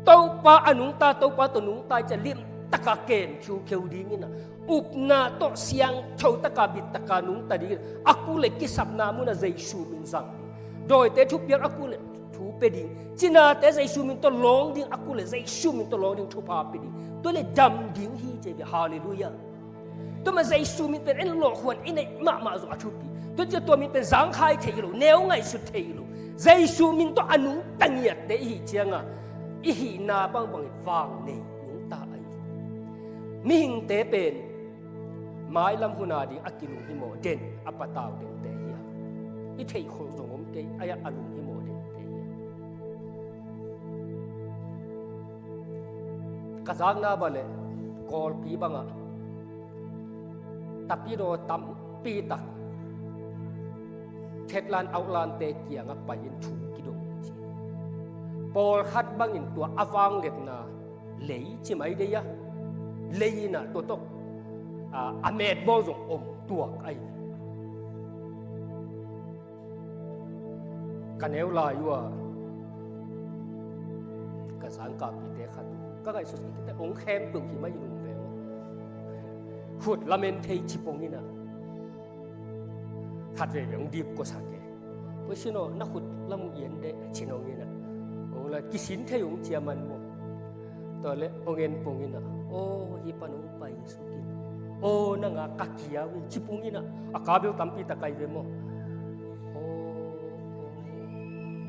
Topa a nungta, Topa tawh nungta i ciang limtaka kem khiukheu ding inah, upna tawh siangtho taka bittaka nungta ding inah, a kul leh kisapna munah Jesu min zang ding. Dawite thupiak a kul leh thu pia ding. Cinate Jesu min tawh lawng ding, a kul leh Jesu min tawh lawng ding, thupha pia ding. Tua leh dam ding hi ci ve. Halleluiah. Tua mah Jesu min pen en lawhkhuan i neih mahmah zong a thupi. Tua ciang tua min pen zangkhai thei lo, neu ngaihsut thei lo. Jesu min tawh a nungta ngiatte i hih ciangah i hihna bangbang in vang nei nungta ahi. Mihingte pen mailam hun a ding a kilunghimawh den, a patau dente hi a, i theih khol zong om kei, a, a lunghimawh dente hi a. Ka zakna bang leh Kawlpi bangah Tapidaw tampi tak Khetland Auckland te kiangah pai-in thu kidong ci. Pawlkhat bangin tua a vangliatna lei ci mai dei a, lei inah tua tawh, a, a metbawl zong om tuak ahi. Ka neu lai uh a, ka zangkapite khat uh, ka ngaihsut kikte ong khempeuh hi mai in um ve maw. Khut lamen thei ci pong inah, khat veve ong dip kuasak e. Oi, sin aw, na khut lam uh i en deh, ci nong inah. Ong la kisin thei ong cia man maw. Tua leh ong en pong inah, aw, hih pan ong pai sukin, aw, nang a ka kia uh hi, ci pong inah. A ka bel tampi tak ahi ve maw. Aw,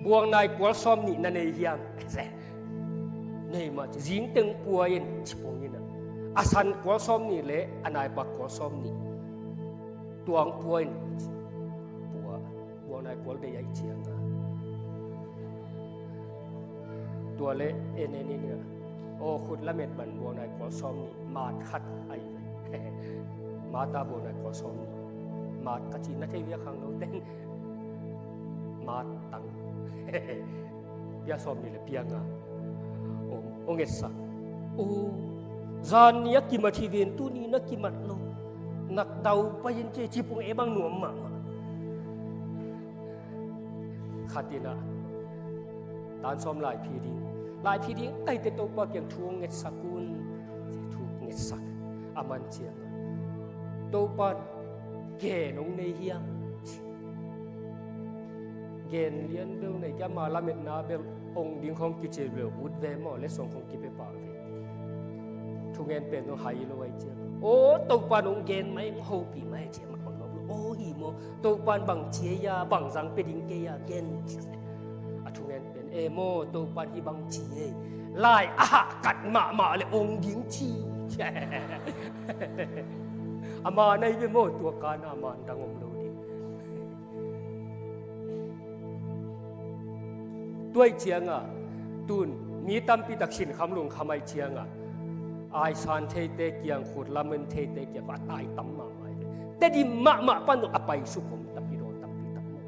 buang nai kual sawm nih na nei hiam? Nei mah ci, zing teng pua in, ci pong inah. A san kual sawm nih le a naipa kual sawm nih tuang pua in, ci. Pua, buang nai kual dei ahi ciangah. Tua leh en en inah, aw, khut lamet ban buang nai kual sawm nih, mat khat ahi ve. Mat a buang nai kual sawm nih. Mat ka ci na thei via khang lo ten. Mat tang. Pia sawm nih le pia nga. hong etsak. O, zan ni a kimat hi ven, tuni na kimat lo. Nak dau pai in ci, ci pung e bang nuam mahmah. Khat in ah tan sawm laiphi ding, laiphi ding, Topa kiang thu hong ngetsak un, ci thu ngetsak. A man ciangah Topa in gen hong nei hiam? Gen lian bel nei kei, ama lametna bel hong ding khawng kici bel ut ve maw, le suang khawng kipia pah ve. Thungen pen zong hai lo ai ciang. O, Topa in hong gen mai, hong hopih mai ciang mah bang lo. O, hi maw, Topa in bang ci ei a, bang zang pia ding kei a, gen. A thungen pen, e maw, Topa in hi bang ci ei. Lai a hah kat mahmah le hong ding ci. Ama nai ve maw, tua kana man dang om lo ding. Tua ciangah tun mi tampi tak sinkham lungkham ai ciangah, aisan theite kiang, khut lamen theite kiang a tai tam mahmah hi. Tedim mahmah pan a paisuk om tampi daw tampi tak maw.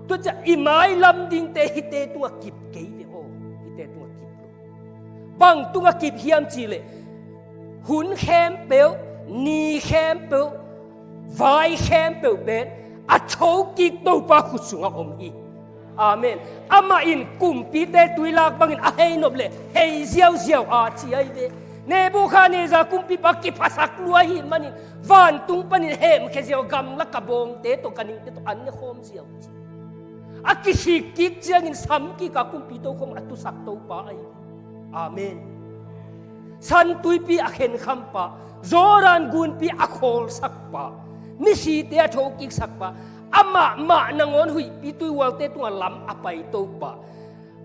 Tua ciang i mailam dingte hihte tungah kip kei ve aw, hihte tungah kip lo. Bang tungah kip hiam cihleh, hun khempeuh, ni khempeuh, vai khempeuh pen a thokik Topa khut sungah om hi. Amen. Amah in kumpite tuilak bangin a hei nop le hei ziauziau a ci ai ve. Nebukhadnezzar kumpipa kiphasak lua ahih manin vantung panin hemkhia ziau, gamlak a bawngte tawh, ganhingte tawh an ne khawm ziau ci. A kisik kik ciangin sam kik a kumpi tokhom a tusak Topa ahi. Amen. San tuipi a khenkhampa, Jordan gunpi a khawlsakpa, misite a thokik sakpa, amah mah nangawn huihpi tuihualte tungah lam a pai Topa,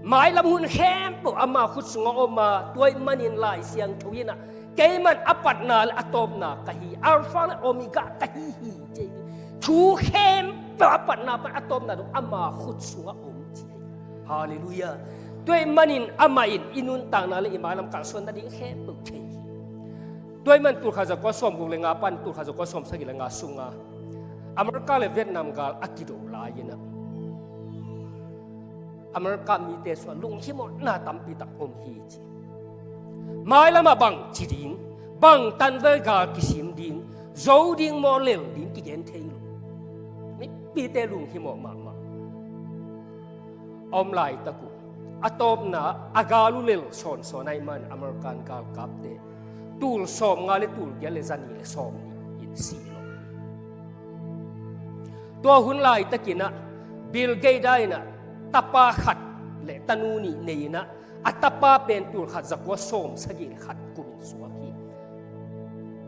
mailam hun khempeuh ama khut sungah om a, tua ahih manin Lai Siangtho in ah, keiman a patna le a tawpna ka hi, Alpha le Omega ka hi hi, ci hi. Thu khempeuh a patna pan a tawpna dong ama khut sungah om ci hi. Halleluiah. Tua ahih manin amah in i nuntakna le i mailam kalsuan nading khempeuh thei hi. Tua ahih man tul khat za kua sawmguk le nga pan tul khat za kua sawmsagih le nga sunga America le Vietnam gal a kido lai-in ah, America mite sungah lunghimawhna tampi tak om hi ci. Mailamah bang ci ding, bang tanvel gal kisim ding, zo ding maw, lel ding kigen thei lo. Mipite lunghimawh mahmah. A om laitak uh, a tawpna a gal uh lel sawnsawn ahih man American galkapte tul sawmnga le tul giat le zanih le sawmnih in si lo. Tua hun laitakin ah Bill Gates in ah tapa khat le tanu nih nei-in ah, a tapa pen tul khat za kua sawmsagih le khat kumin suak hi.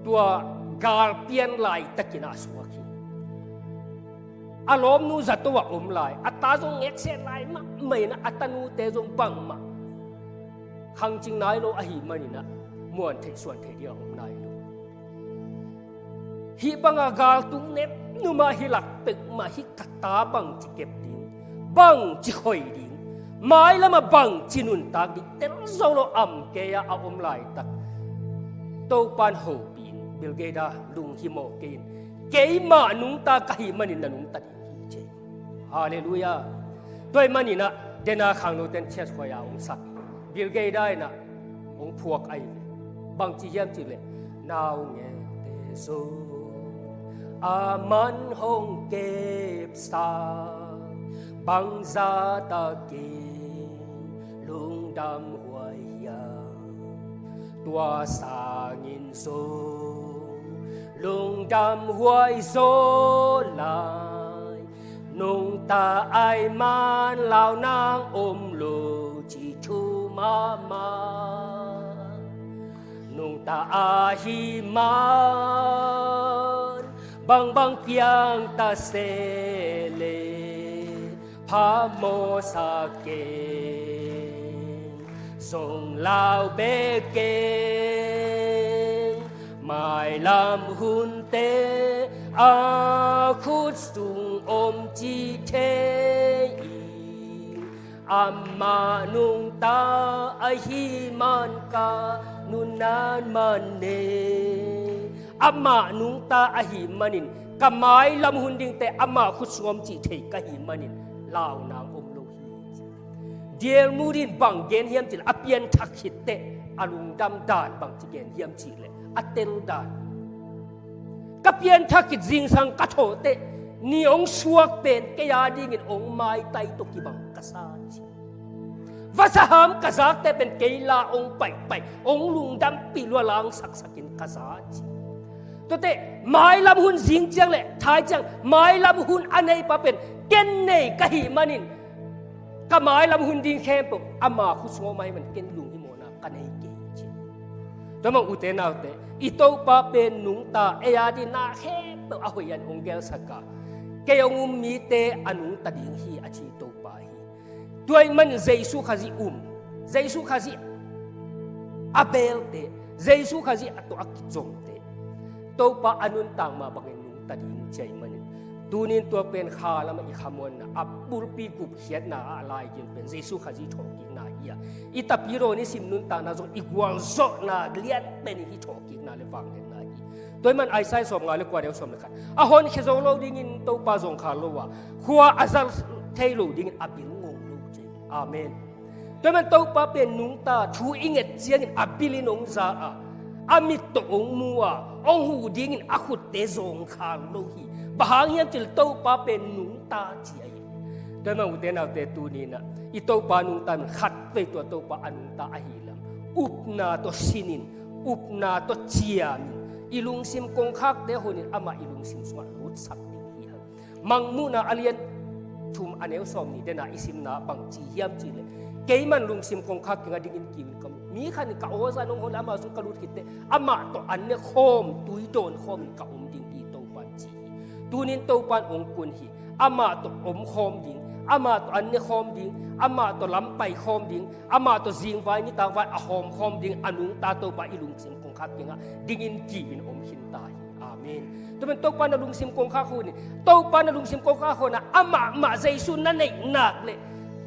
Tua gal pian laitakin ah a suak hi. A lawmnu zato ah om lai, a ta zong ngekset lai mahmah in ah, a tanute zong bangmah khangcing nai lo ahih manin ah muan theih suan theih ding a om nai lo. Hih banga galtung nepnum ah hih lak peuhmah hih ka ta bangci kep ding, bangci khoi ding, mailamah bangci nuntak ding tel zo lo am kei-a a om laitak, Topa in hopih in, Bill Gates a, lunghimawh kei in, keimah nungta ka hih manin na nungta ding hi, ci. Halleluiah. Tua ahih manin ah, dena khangnote in church choir hong sak, Bill Gates in ah hong phuak ahi ve. Bangci hiam cihleh, naungekte zong aman hong kepsak, bangzah takin lungdam huai hiam? Tua sangin zong lungdam huai zaw lai, nungta ahih man lau nang om lo, ci thu mahmah. Nungta ahih man bangbang piang ta se leh, phamawhsa keng, zong lau bek keng. Mailam hunte a khut sung om ci thei ing. Amah nungta ahih man ka nunnan man ne. Amah nungta ahih manin ka mailam hun dingte ama khut sung om ci thei ka hih manin lau nang om lo hi. Diel mu din bang gen hiam cih leh a pianthak khit teh a lungdam dan bangci gen hiam cih leh a tel dan. Ka pianthak khit zingsang ka thawh teh ni hong suak pen kei a dingin hong maitai tawh kibang ka sa ci. Vasaham ka zak teh pen kei la hong paihpaih hong lungdampih lua langsaksakin ka za ci. Tuate mailam hun zing ciang leh thai ciang mailam hun a neipa pen ken nei ka hih manin ka mailam hun ding khempeuh ama khut sung om ahih man ken lunghimawhna ka nei kei ci. Tua mah ute naute, i Topa pen nungta ei a dingin na khempeuh a hoih in hong gelsak a, kei hong um mite a nungta ding hi a ci Topa hi. Tua ahih manin Jesu Khazih um, Jesu Khazih a belte, Jesu Khazih a tawh a kizomte Topa a nuntak mah bangin nungta ding ci ahih manin, tunin tua pen kha lamah i khamuanna a bulpi gupkhiatna ah a lai gen pen Jesu Khazih thawhkikna hi a, i tapidaw nisim nuntakna zong i gualzawhna lian pen hi thawhkikna le vangliatna hi. Tua ahih man Isaiah sawmnga le kua neu sawm le khat, a honkhia zo lo dingin Topa zawngkhal lo a, khua a za thei lo dingin a bil ngong lo ci. Amen. Tua ahih man Topa pen nungta, thu i nget ciangin a bilin hong za a, a mit tawh hong mu a, hong huh dingin a khutte zawngkhal lo hi. Bang hang hiam cih leh Topa pen nungta ci ahi. Tua ahih man ute naute, tuninah i Topa nungta in khatvei tua Topa a nungta ahi lam upna tawh sinin, upna tawh ciamin, i lungsim kongkhakte honin amah i lungsim sungah lutsak ding hi hang. Mangmuhna a lian thum a neu sawmnih dena i simna bangci hiam cih leh, keiman lungsim kongkhak kiangah dingin kiu in ka mu. Mi khat in ka aw zah nong hon leh ama sung ka lut khit teh amah tawh an ne khawm, tui dawn khawmin ka om ding hi Topan ci hi. Tunin Topan hong kun hi. Amah tawh om khawm ding, amah tawh an ne khawm ding, amah tawh lam pai khawm ding, amah tawh zingvai nitakvai a hawm khawm ding a nungta Topa i lungsim kongkhak kiangah dingin kiu in om khin ta hi. Amen. Tua pen Topa na lungsim kongkhak honin, Topa na lungsim kongkhak honin amah mah Jesu na neih nak leh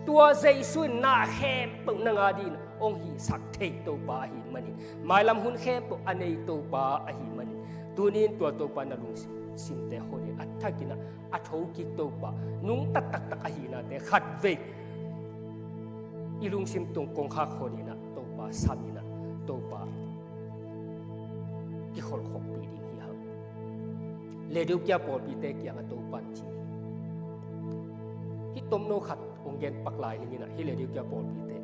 tua Jesu in na khempeuh nang a dingin hong hihsak thei Topa ahih manin, mailam hun khempeuh a nei Topa ahih manin, tunin tua Topa na lungsimte honin a thakin a thokik Topa nungta taktak ahihnate khatvei i lungsim tung kongkhak honin a Topa samin a Topa kikholhkhopih ding hi hang. Laodicea pawlpite kiangah Topan ci hi. Hih tomno khat hong gen pak lai ning in a, hih Laodicea pawlpite,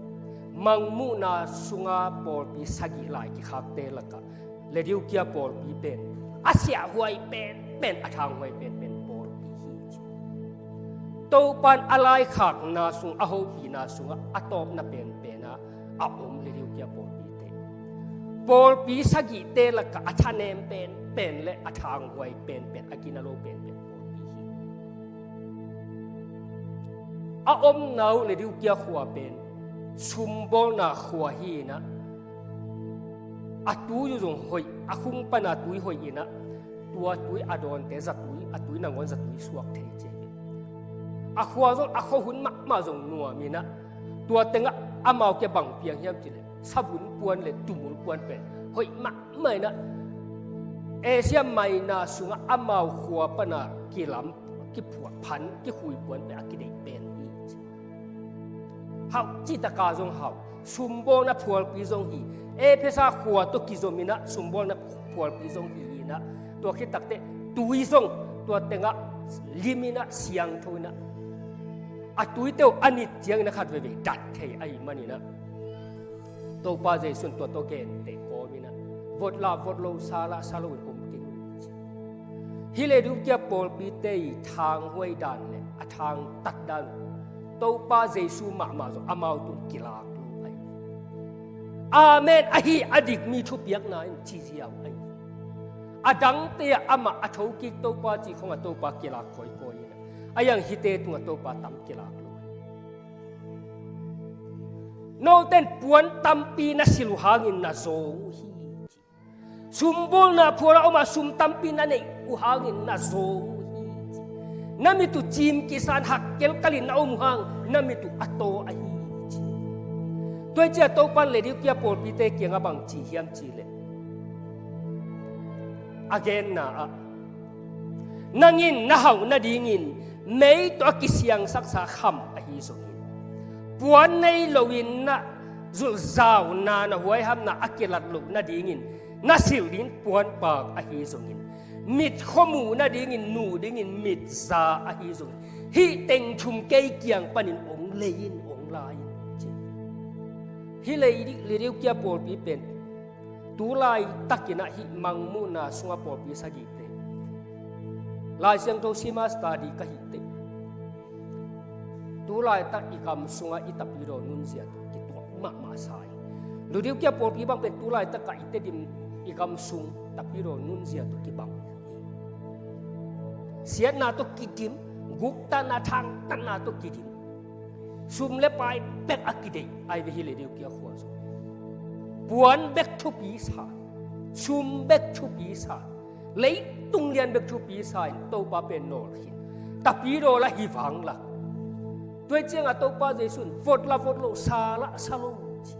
Mangmuhna sunga pawlpi sagih lai kikhakte lakah Laodicea pawlpi pen a siahhuai penpen, a thanghuai penpen pawlpi hi ci. Topan a laikhakna sung, a hopihna sungah a tawpna penpen a a om Laodicea pawlpite, pawlpi sagihte lakah a thanem penpen le a thanghuai penpen, a gina lo penpen pawlpi hi. A omna uh Laodicea khua pen sumbawlna khua hi in a, a tui uh zong hoih, a khung pana tui hoih in a, tua tui a dawnte zatui, a tui nangawn zatui suak thei ci hi. A khua zong a khuahun mahmah zong nuam in a, tua tengah amau kiang bang piang hiam cih leh savun puan le tumul puan pen hoih mahmah in a, Asia Minor sungah amau khua pana kilam, kiphuah phan, kikhui puan pen a kideih pen hi ci. Hauh cih taka zong hauh, sumbawlna phualpi zong hi. Efesa khua tawh kizom in a sumbawlna phualpi zong hi in a, tua khit takteh tui zong tua tengah lim in a, siangtho in a, a tuite uh a nit ciangin a khat veivei dat thei ahih manin a, Topa Jesu in tua tawh genteh kawm in a, vot la vot lo, sa la sa lo in om kei un ci. Hih Laodicea pawlpite i thanghuai dan le a thangtat dan uh Topa Jesu mahmah zong amau tung kilak lo ahi. Amen, ahi a dik mi thupiakna in ci ziau ahi. A dangte ah amah a thokik Topa cih khong a Topa kilak kawikawi in a, a iang hihte tungah Topa tam kilak lo ahi. Note in puan tampi na silh uh hangin na zawng uh hi ci. Sumbawlna phual a om a sum tampi na neih uh hangin na zawng uh hi ci. Na mit uh ciim kisan hak kelkalin na om uh hang na mit uh a taw ahi ci. Tua hi ciah Topan Laodicea pawlpite kiangah bang ci hiam cih leh, a genna ah, nang in na hauh nadingin mei tawh a kisiangsaksa kham ahi zongin, Puan nei loin na zulhzauna, na huaihamna a kilat loh nadingin na silh ding puanpak ahi zongin, mit khuamu nadingin, nu dingin mitza ahi zongin, hih teng thum kei kiang panin ong lei in, ong la in, ci. Hih lei, Laodicea pawlpi pen tu laitakin ah hih mangmuhna sungah pawlpi sagihte, Lai Siangtho sim a study ka hih teh, tu laitak i gam sungah i Tapidaw nunzia tawh kituak mahmah sa hi. Laodicea pawlpi bang pen tu laitak ah i Tedim, i gam sung Tapidaw nunzia tawh kibang hi. Siatna tawh kidim, guktatna, thangtatna tawh kidim. Sum le pai bek a kideih ahi ve hi Laodicea khua zong. Puan bek thupi sa, sum bek thupi sa, leitung lian bek thupi sa in Topa pen nawl khin. Tapidaw la hi vang la. Tua ciangah Topa Jesu in vot la vot lo, sa la sa lo, ci.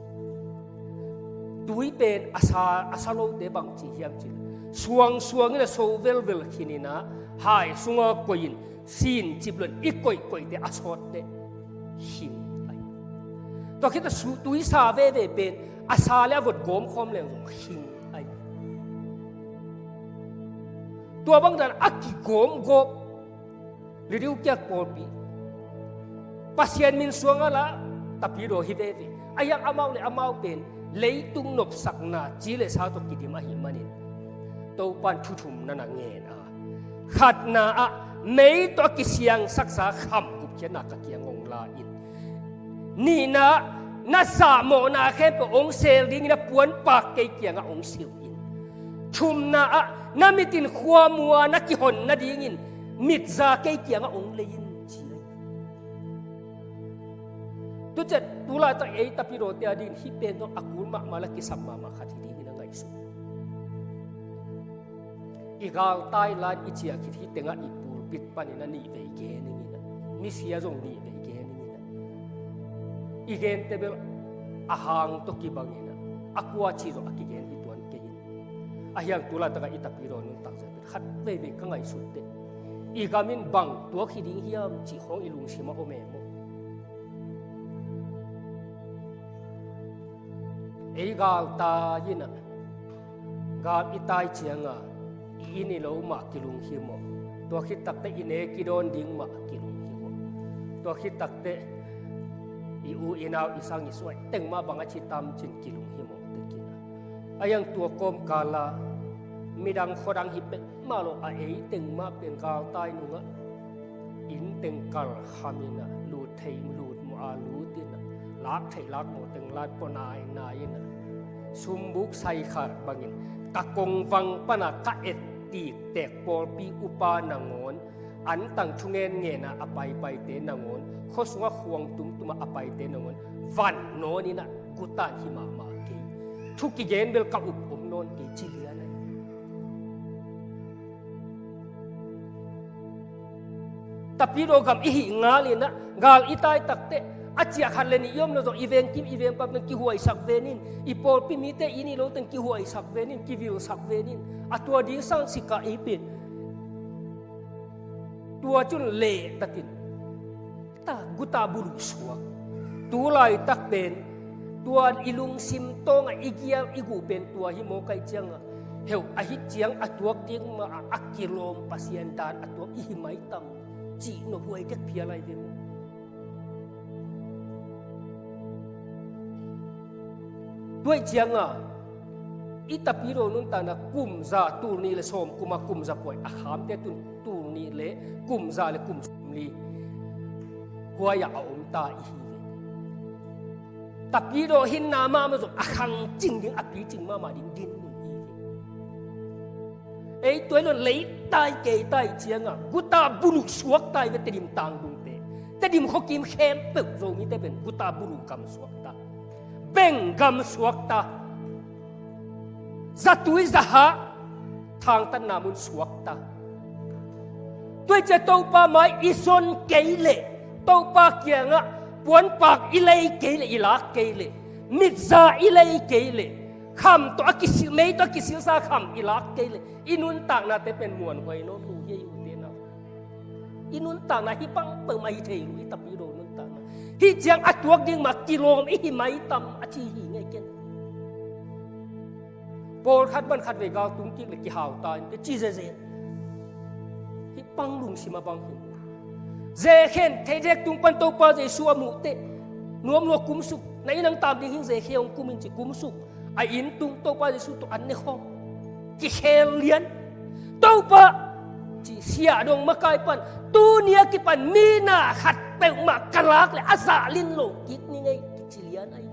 Tui pen a sa, a sa lote bang ci hiam cih leh, suangsuang in a so velvel khin in ah, hai sungah koih in, sin cip lo in i koihkoihte a sawt teh hing ahi. Tua khit a su, tui sa veve pen a sa le a vot gawm khawm leng zong hing ahi. Tua bang dan a kigawmgawp Laodicea pawlpi, Pasian min suang a la Tapidaw hi veve. A hiang amau le amau pen leitung nopsakna ci le sa tawh kidim ahih manin Topa in thu thum na na ngen a, khatna ah mei tawh a kisiangsaksa kham gupkhiatna ka kiang ong la in. Nihna ah na sahmawhna khempeuh ong sel dingin a puanpak kei kiangah ong silh in. Thumna ah na mit in khua mu a na kihon nadingin mitza kei kiangah ong lei in, ci. Tua ciang tu laitak ei Tapidawte a dingin hih pen zong a kul mahmah le kisam mahmah khat hi dingin a ngaihsun. I galtai lai i ciah khit hih tengah i pulpit panin a nih vei gen ing in ah, misia zong nih vei gen ing in ah, i gente bel a hang tawh kibang in ah, a kua ci zong a kigen hi tuan kei in. A hiang tu laitakah i Tapidaw nuntak zia pen khat veivei ka ngaihsut teh, i gam in bang tuak hi ding hiam cih khawng i lungsim ah om e maw? Ei galtai in ah, gal i tai ciangah i inn i lo mah kilunghimawh. Tua khit takteh i nek i dawn ding mah kilunghimawh. Tua khit takteh i u i nau i sang i suai teng mah bang a ci tam ci-in kilunghimawh tek in ah, a hiang tua kawmkal ah midang khuadang hi pek mah lo a, ei teng mah pen galtai nungah inn teng kal kham in ah, lut thei lut mawh a lut in ah, lak thei lak mawh teng lai pua nainai in ah, sumbuk sai khak bangin ka kongvang pan a ka et tiktek pawlpi upa nangawn, antang thungen ngen a a paipaite nangawn, khua sungah khuang tumtum a a paite nangawn van nawn in ah, guta in hi mahmah kei. Thu kigen bel ka up om nawn kei, ci lian ahi. Tapidaw gam i hih ngal in ah, gal i tai takteh a ciah khat le nih i om lo zong i vengkim i vengpap teng kihuaisak ven in, i pawlpi mite inn i lo teng kihuaisak ven in, kivilsak ven in. A tua ding sang sik a ei pen tua cun leh tatin ta guta buluh suak. Tu laitak pen tua i lungsim tawngah i gial i guh pen tua hi maw, kai ciangah heuh a hih ciang a tuak ding mah a, a kilawm Pasian dan a tuak i hi mai tam cih nophuai dek phial lai ve maw? Tua ih ciangah i Tapidaw nuntakna kum za, tul nih le sawm kuma kum za pawi a khamte tun tul nih le kum za le kum sawmli huai-ah a omta i hi ve. Tapidaw hinna mahmah zong a khangcing ding, a picing mahmah ding dinmun i hi ve. Ei tuai lo leitai keitai ciangah guta buluh suaktai ve Tedim tangdungte. Tedim khuakim khempeuh Zomite pen guta buluh gam suakta, beng gam suakta, zatui zahah thangtatna mun suakta. Tuai cia Topa mai i zon kei leh, Topa kiangah puanpak i lei kei leh, i lak kei leh, mitza i lei kei leh, kham tawh a kisil, mei tawh a kisilsa kham i lak kei leh, i nuntaknate pen muanhuai nawn lo hi ei ute nau. I nuntakna hi pangpang mah hi thei lo, i Tapidaw nuntakna. Hih ciang a tuak ding mah kilawm i hi maitam a ci hi ngei ken. Pawlkhat bang khatvei gal tung kik le kihau ta in te ci zezen. Hih bang lungsim a bang hi. Zekhen theidek tung pan Topa Jesu a muh teh nuam lua kumsuk, na inn ang tam ding hing zekhe hong kum in ci kumsuk. A inn tung Topa Jesu tawh an ne khawm. Kikhel lian. Topa ci siah dong makai pan, tuni a kipan mi na khat peuhmah ka lak le a zah lin lo kik ni ngei kici lian ahi.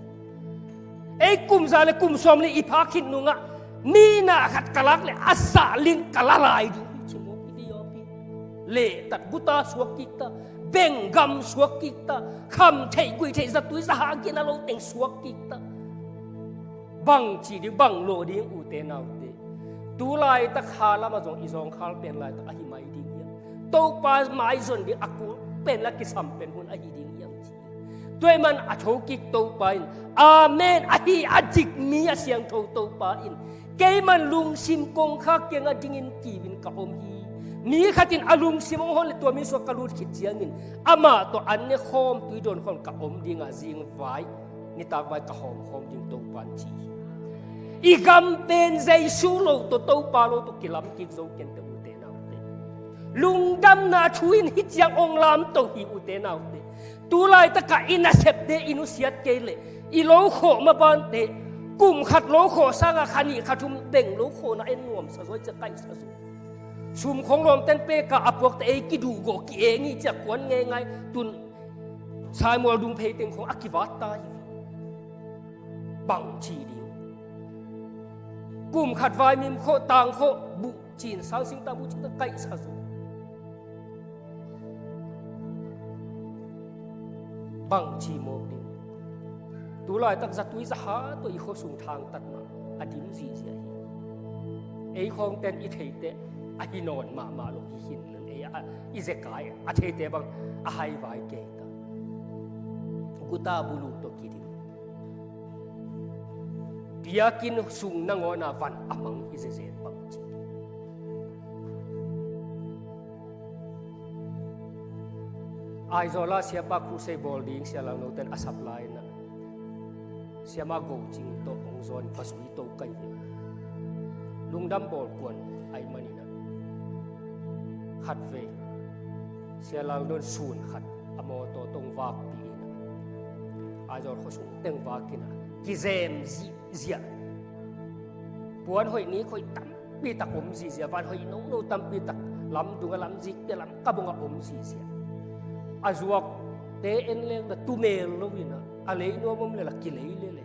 Ei kum za le kum sawm le i phak khit nungah mi na khat ka lak le a zah lin ka la lai ding hi ci mawk i ti awpi. Lehtat guta suak kik ta, benggam suak kik ta, kham theih guih theih zatui zahah gina lo teng suak kik ta. Bang ci ding, bang lawh ding ute naute. Tu laitak kha lamah zong i zawngkhal pen laitak ahi mai ding hiam? Topa maizon ding a kul pen la kisam pen hun ahi ding hiam ci. Tua ahih man a thokik Topa in, amen, ahi a dik mi a siangtho Topa in, keiman lungsim kongkhak kiangah dingin kiu in ka om hi. Mi khat in a lungsim hong hon le tua mi sungah ka lut khit ciangin amah tawh an ne khawm, tui dawn khawm ka om dingah zingvai nitak vai ka hawm khawm ding Topa in ci hi. I gam pen Jesu lo tawh, Topa lo tawh kilam kik zo ken te ute naute. Lungdamna thu in hih ciang hong lamto hi ute naute. Tu laitakah i nasepte i nusiat kei leh i lo khawh mabante, kum khat lo khawh sangah kha nih kha thum beng lo khawhna en nuamsa zaw, i ci kaihsa zaw. Sum khong lawmten peka a puakte ei kiduhgawh ki-eng hi ci a kuan ngeingai tun. Saimual dung phei teng khong a kivat ta hi. Bang ci ding? Kum khat vaimim khawh, tang khawh, buh cin, sang sing ta buh cin ta kaihsa zaw. Bang ci mawk ding? Tu laitak zatui zaha tawh i khuasung thangtat mah a dim zihziah hi. Ei khawngten i theite a hi nawn mahmah lo hi hin, ei a, i zekai a theite bang a haivai kei ta. Guta bulu tawh kidim. Biakinn sung nangawn a van a mang hi zezen bang ci ding? Aizawl ah siapa crusade bawl ding Sia Lalno ten a sap lai-in ah, Siama Go Cing tawh hong zawn va zui to ka hi. Lungdam bawl kuan ahih manin ah, khatvei Sia Lalno in sun khat a mawtaw tawh hong vakpih in ah, Aizawl khuasung teng vak in ah, kizem zihziah. Puan hoih, nik hoih tampi tak om zihziah, van hoih nono tampi tak lamdung a, lamzikte lam kap hong a om zihziah. A zuakte en leng na tumel lo in ah, a lei nuam om lel a kilei lel e.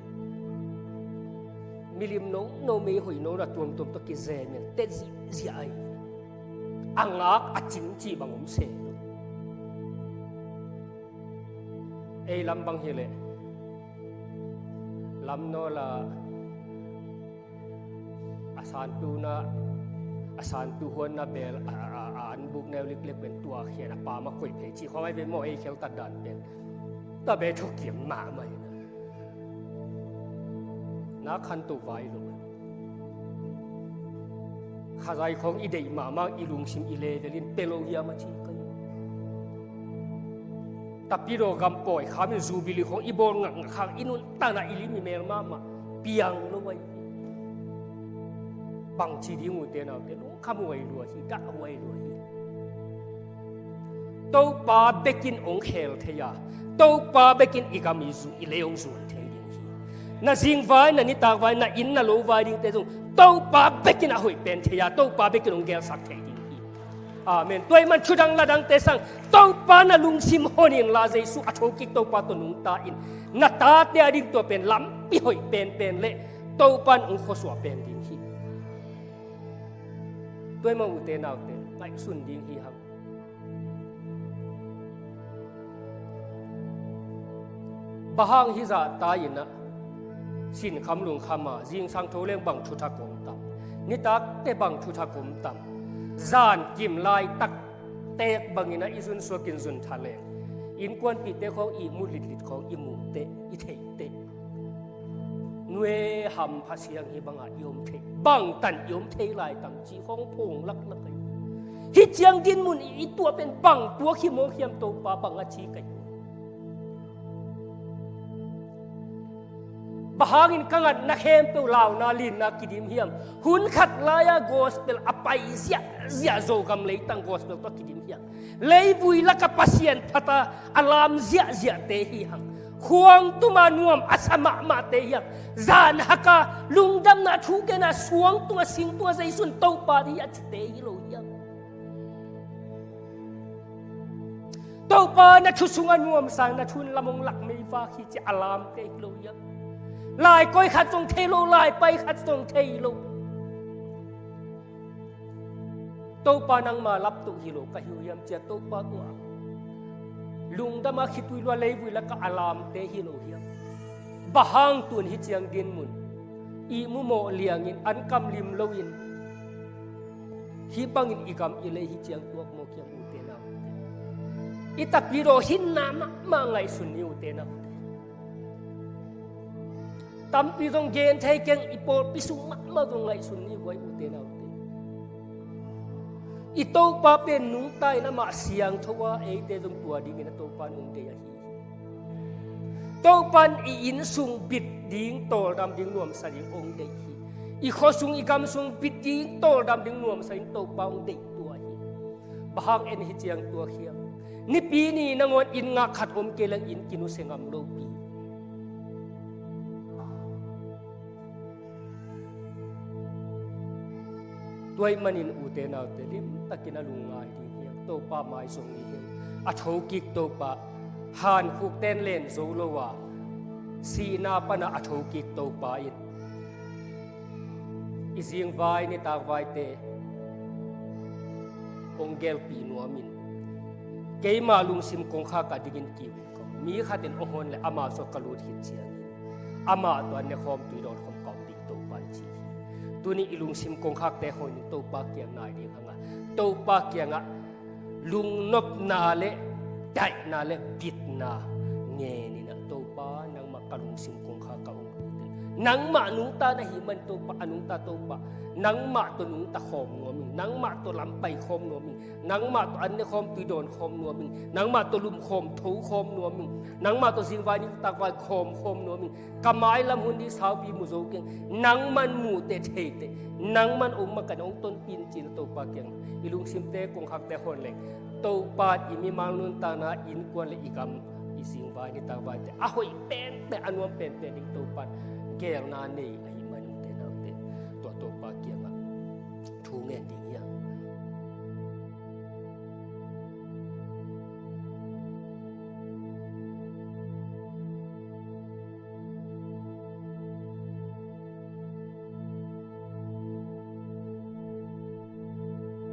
Milim nono, mei hoih nono a tuamtuam tawh kizem in tet zihziah ahi. A ngak a cing cih bang om se lo. Ei lam bang hi leh lam nawl ah a santu na, a santu huan na bel a, a, a, a an buk neu liklek pen tua khian a pam a koih phei cih khawng ahi ve maw, ei kheltat dan pen. Tua bel thukim mahmah hi na. Na khanto vai lo. Khazai khawng i deih mahmah, i lungsim i level in pia lo hiam a ci ka hi. Tapidaw gam pawi kham in Jubilee khawng i bawl ngakngak hang i nuntakna i lim i mel mahmah piang lo ahi. Bang ci ding ute naute, lungkham huai lua hi, dah huai lua hi. Topa bekin hong khel thei a, Topa bekin i gam i zu, i lei hong zuan thei ding hi. Na zingvai, na nitakvai, na inn na lovai dingte zong Topa bekin a hoih pen thei a, Topa bekin hong gelsak thei ding hi. Amen. Tua ahih man thudang ladangte sang Topa na lungsim hon inla, Jesu a thokik Topa tawh nungta in, na tate a ding tua pen lampi hoih penpen leh Topa in hong khuasuah pen ding hi. Tua ahih man ute naute, ngaihsun ding hi hang. Bang hang hizah ta in ah, sinkham lungkham a, zingsang tho leng bang thuthak om tam, nitakte bang thuthak om tam, zan kim laitak teek bangin ah i zun suakin zun tha leng, innkuanpihte khawng ihmu litlit khawng i muhteh, i theihteh, nue hampha siang hi bangah i om thei, bangtan i om thei lai tam cih khawng phawng laklak ahi. Hih ciang dinmun i tuah pen bang tuak hi mawk hiam, Topa bang a ci ka hi. Bang hangin ka ngatna khempeuh launa linna kidim hiam? Hun khat lai-a gospel a pai ziahziah Zogam leitang gospel tawh kidim hiam? Leivui laka Pasian phata a lam ziahziahte hi hang. Khuang tuma nuam a sa mahmahte hi hang. Zan haka lungdamna thu kena suang tunga sing tunga zeisun Topa ding a cite hi lo hiam? Topa na thu sunga nuamsa in na thu in lam hong lak meivak hi ci a lamte hi lo hiam? Lai koi khat zong thei lo, lai pai khat zong thei lo. Topa nangma laptoh hi lo ka hi uh hiam ci a Topa tua lungdama khitui lua leivui laka a lamte hi lo hiam? Bang hang tun hi ciang dinmun ihmu mawh liangin an kam lim loin hih bangin i gam i lei hi ciang tuak mawk hiam ute naute? I takpi daw hinna mahmah ngaihsun ni ute naute. Tampi zong gen thei keng, i pawlpi sung mahmah zong ngaihsun ni huai ute naute. I Topa pen nungta in amah siangtho a eite zong tua dingin a Topa in hong deih ahi hi. Topa in i inn sung bit ding, tawldam ding, nuamsa ding hong deih hi. I khua sung i gam sung bit ding, tawldam ding, nuamsa ding Topa hong deih tua hi. Bang hang en hi ciang tua hiam? Nipi ni nangawn inn ngak khat om kei leng inn kinusia ngam lopi. Tua ahih manin ute naute limtakin a lungngai ding hiam? Topa mai zong ni hiam? A thokik Topa, hankhukten len zo lo a, sihna pana a thokik Topa in i zingvai nitakvaite hong gelpih nuamin, keima lungsim kongkhak a dingin kiu in ko. Mi khatin hong hon le amah sua ka lut khit ciangin amah tawh an ne khawm tui dawn khawm ka om ding Topa in ci hi. Tuni i lungsim kongkhakte hong in Topa kiang nai ding hanga, Topa kiangah lungnopna le daihna le bitna ngen in ah, Topa nangmah ka lungsim kongkhak ah hong lut in. Nangmah nungta na hih man Topa, a nungta Topa, nangmah tawh nungta khawm nuam ing, nangmah tawh lam pai khawm nuam ing, nangmah tawh an ne khawm tui dawn khawm nuam ing, nangmah tawh lum khawm tho khawm nuam ing, nangmah tawh zingvai nitakvai khawm khawm nuam ing. Ka mailam hun ding saupi mu zo keng, nangman muhteh theihteh, nangman hong makan hong tonpih in ci-in Topa kiang i lungsimte kongkhakte hong hon leng, Topa in i mimal nuntakna, innkuan le i gam, i zingvai nitakvaite a hoih penpen, a nuam penpen ding Topa in geelna nei.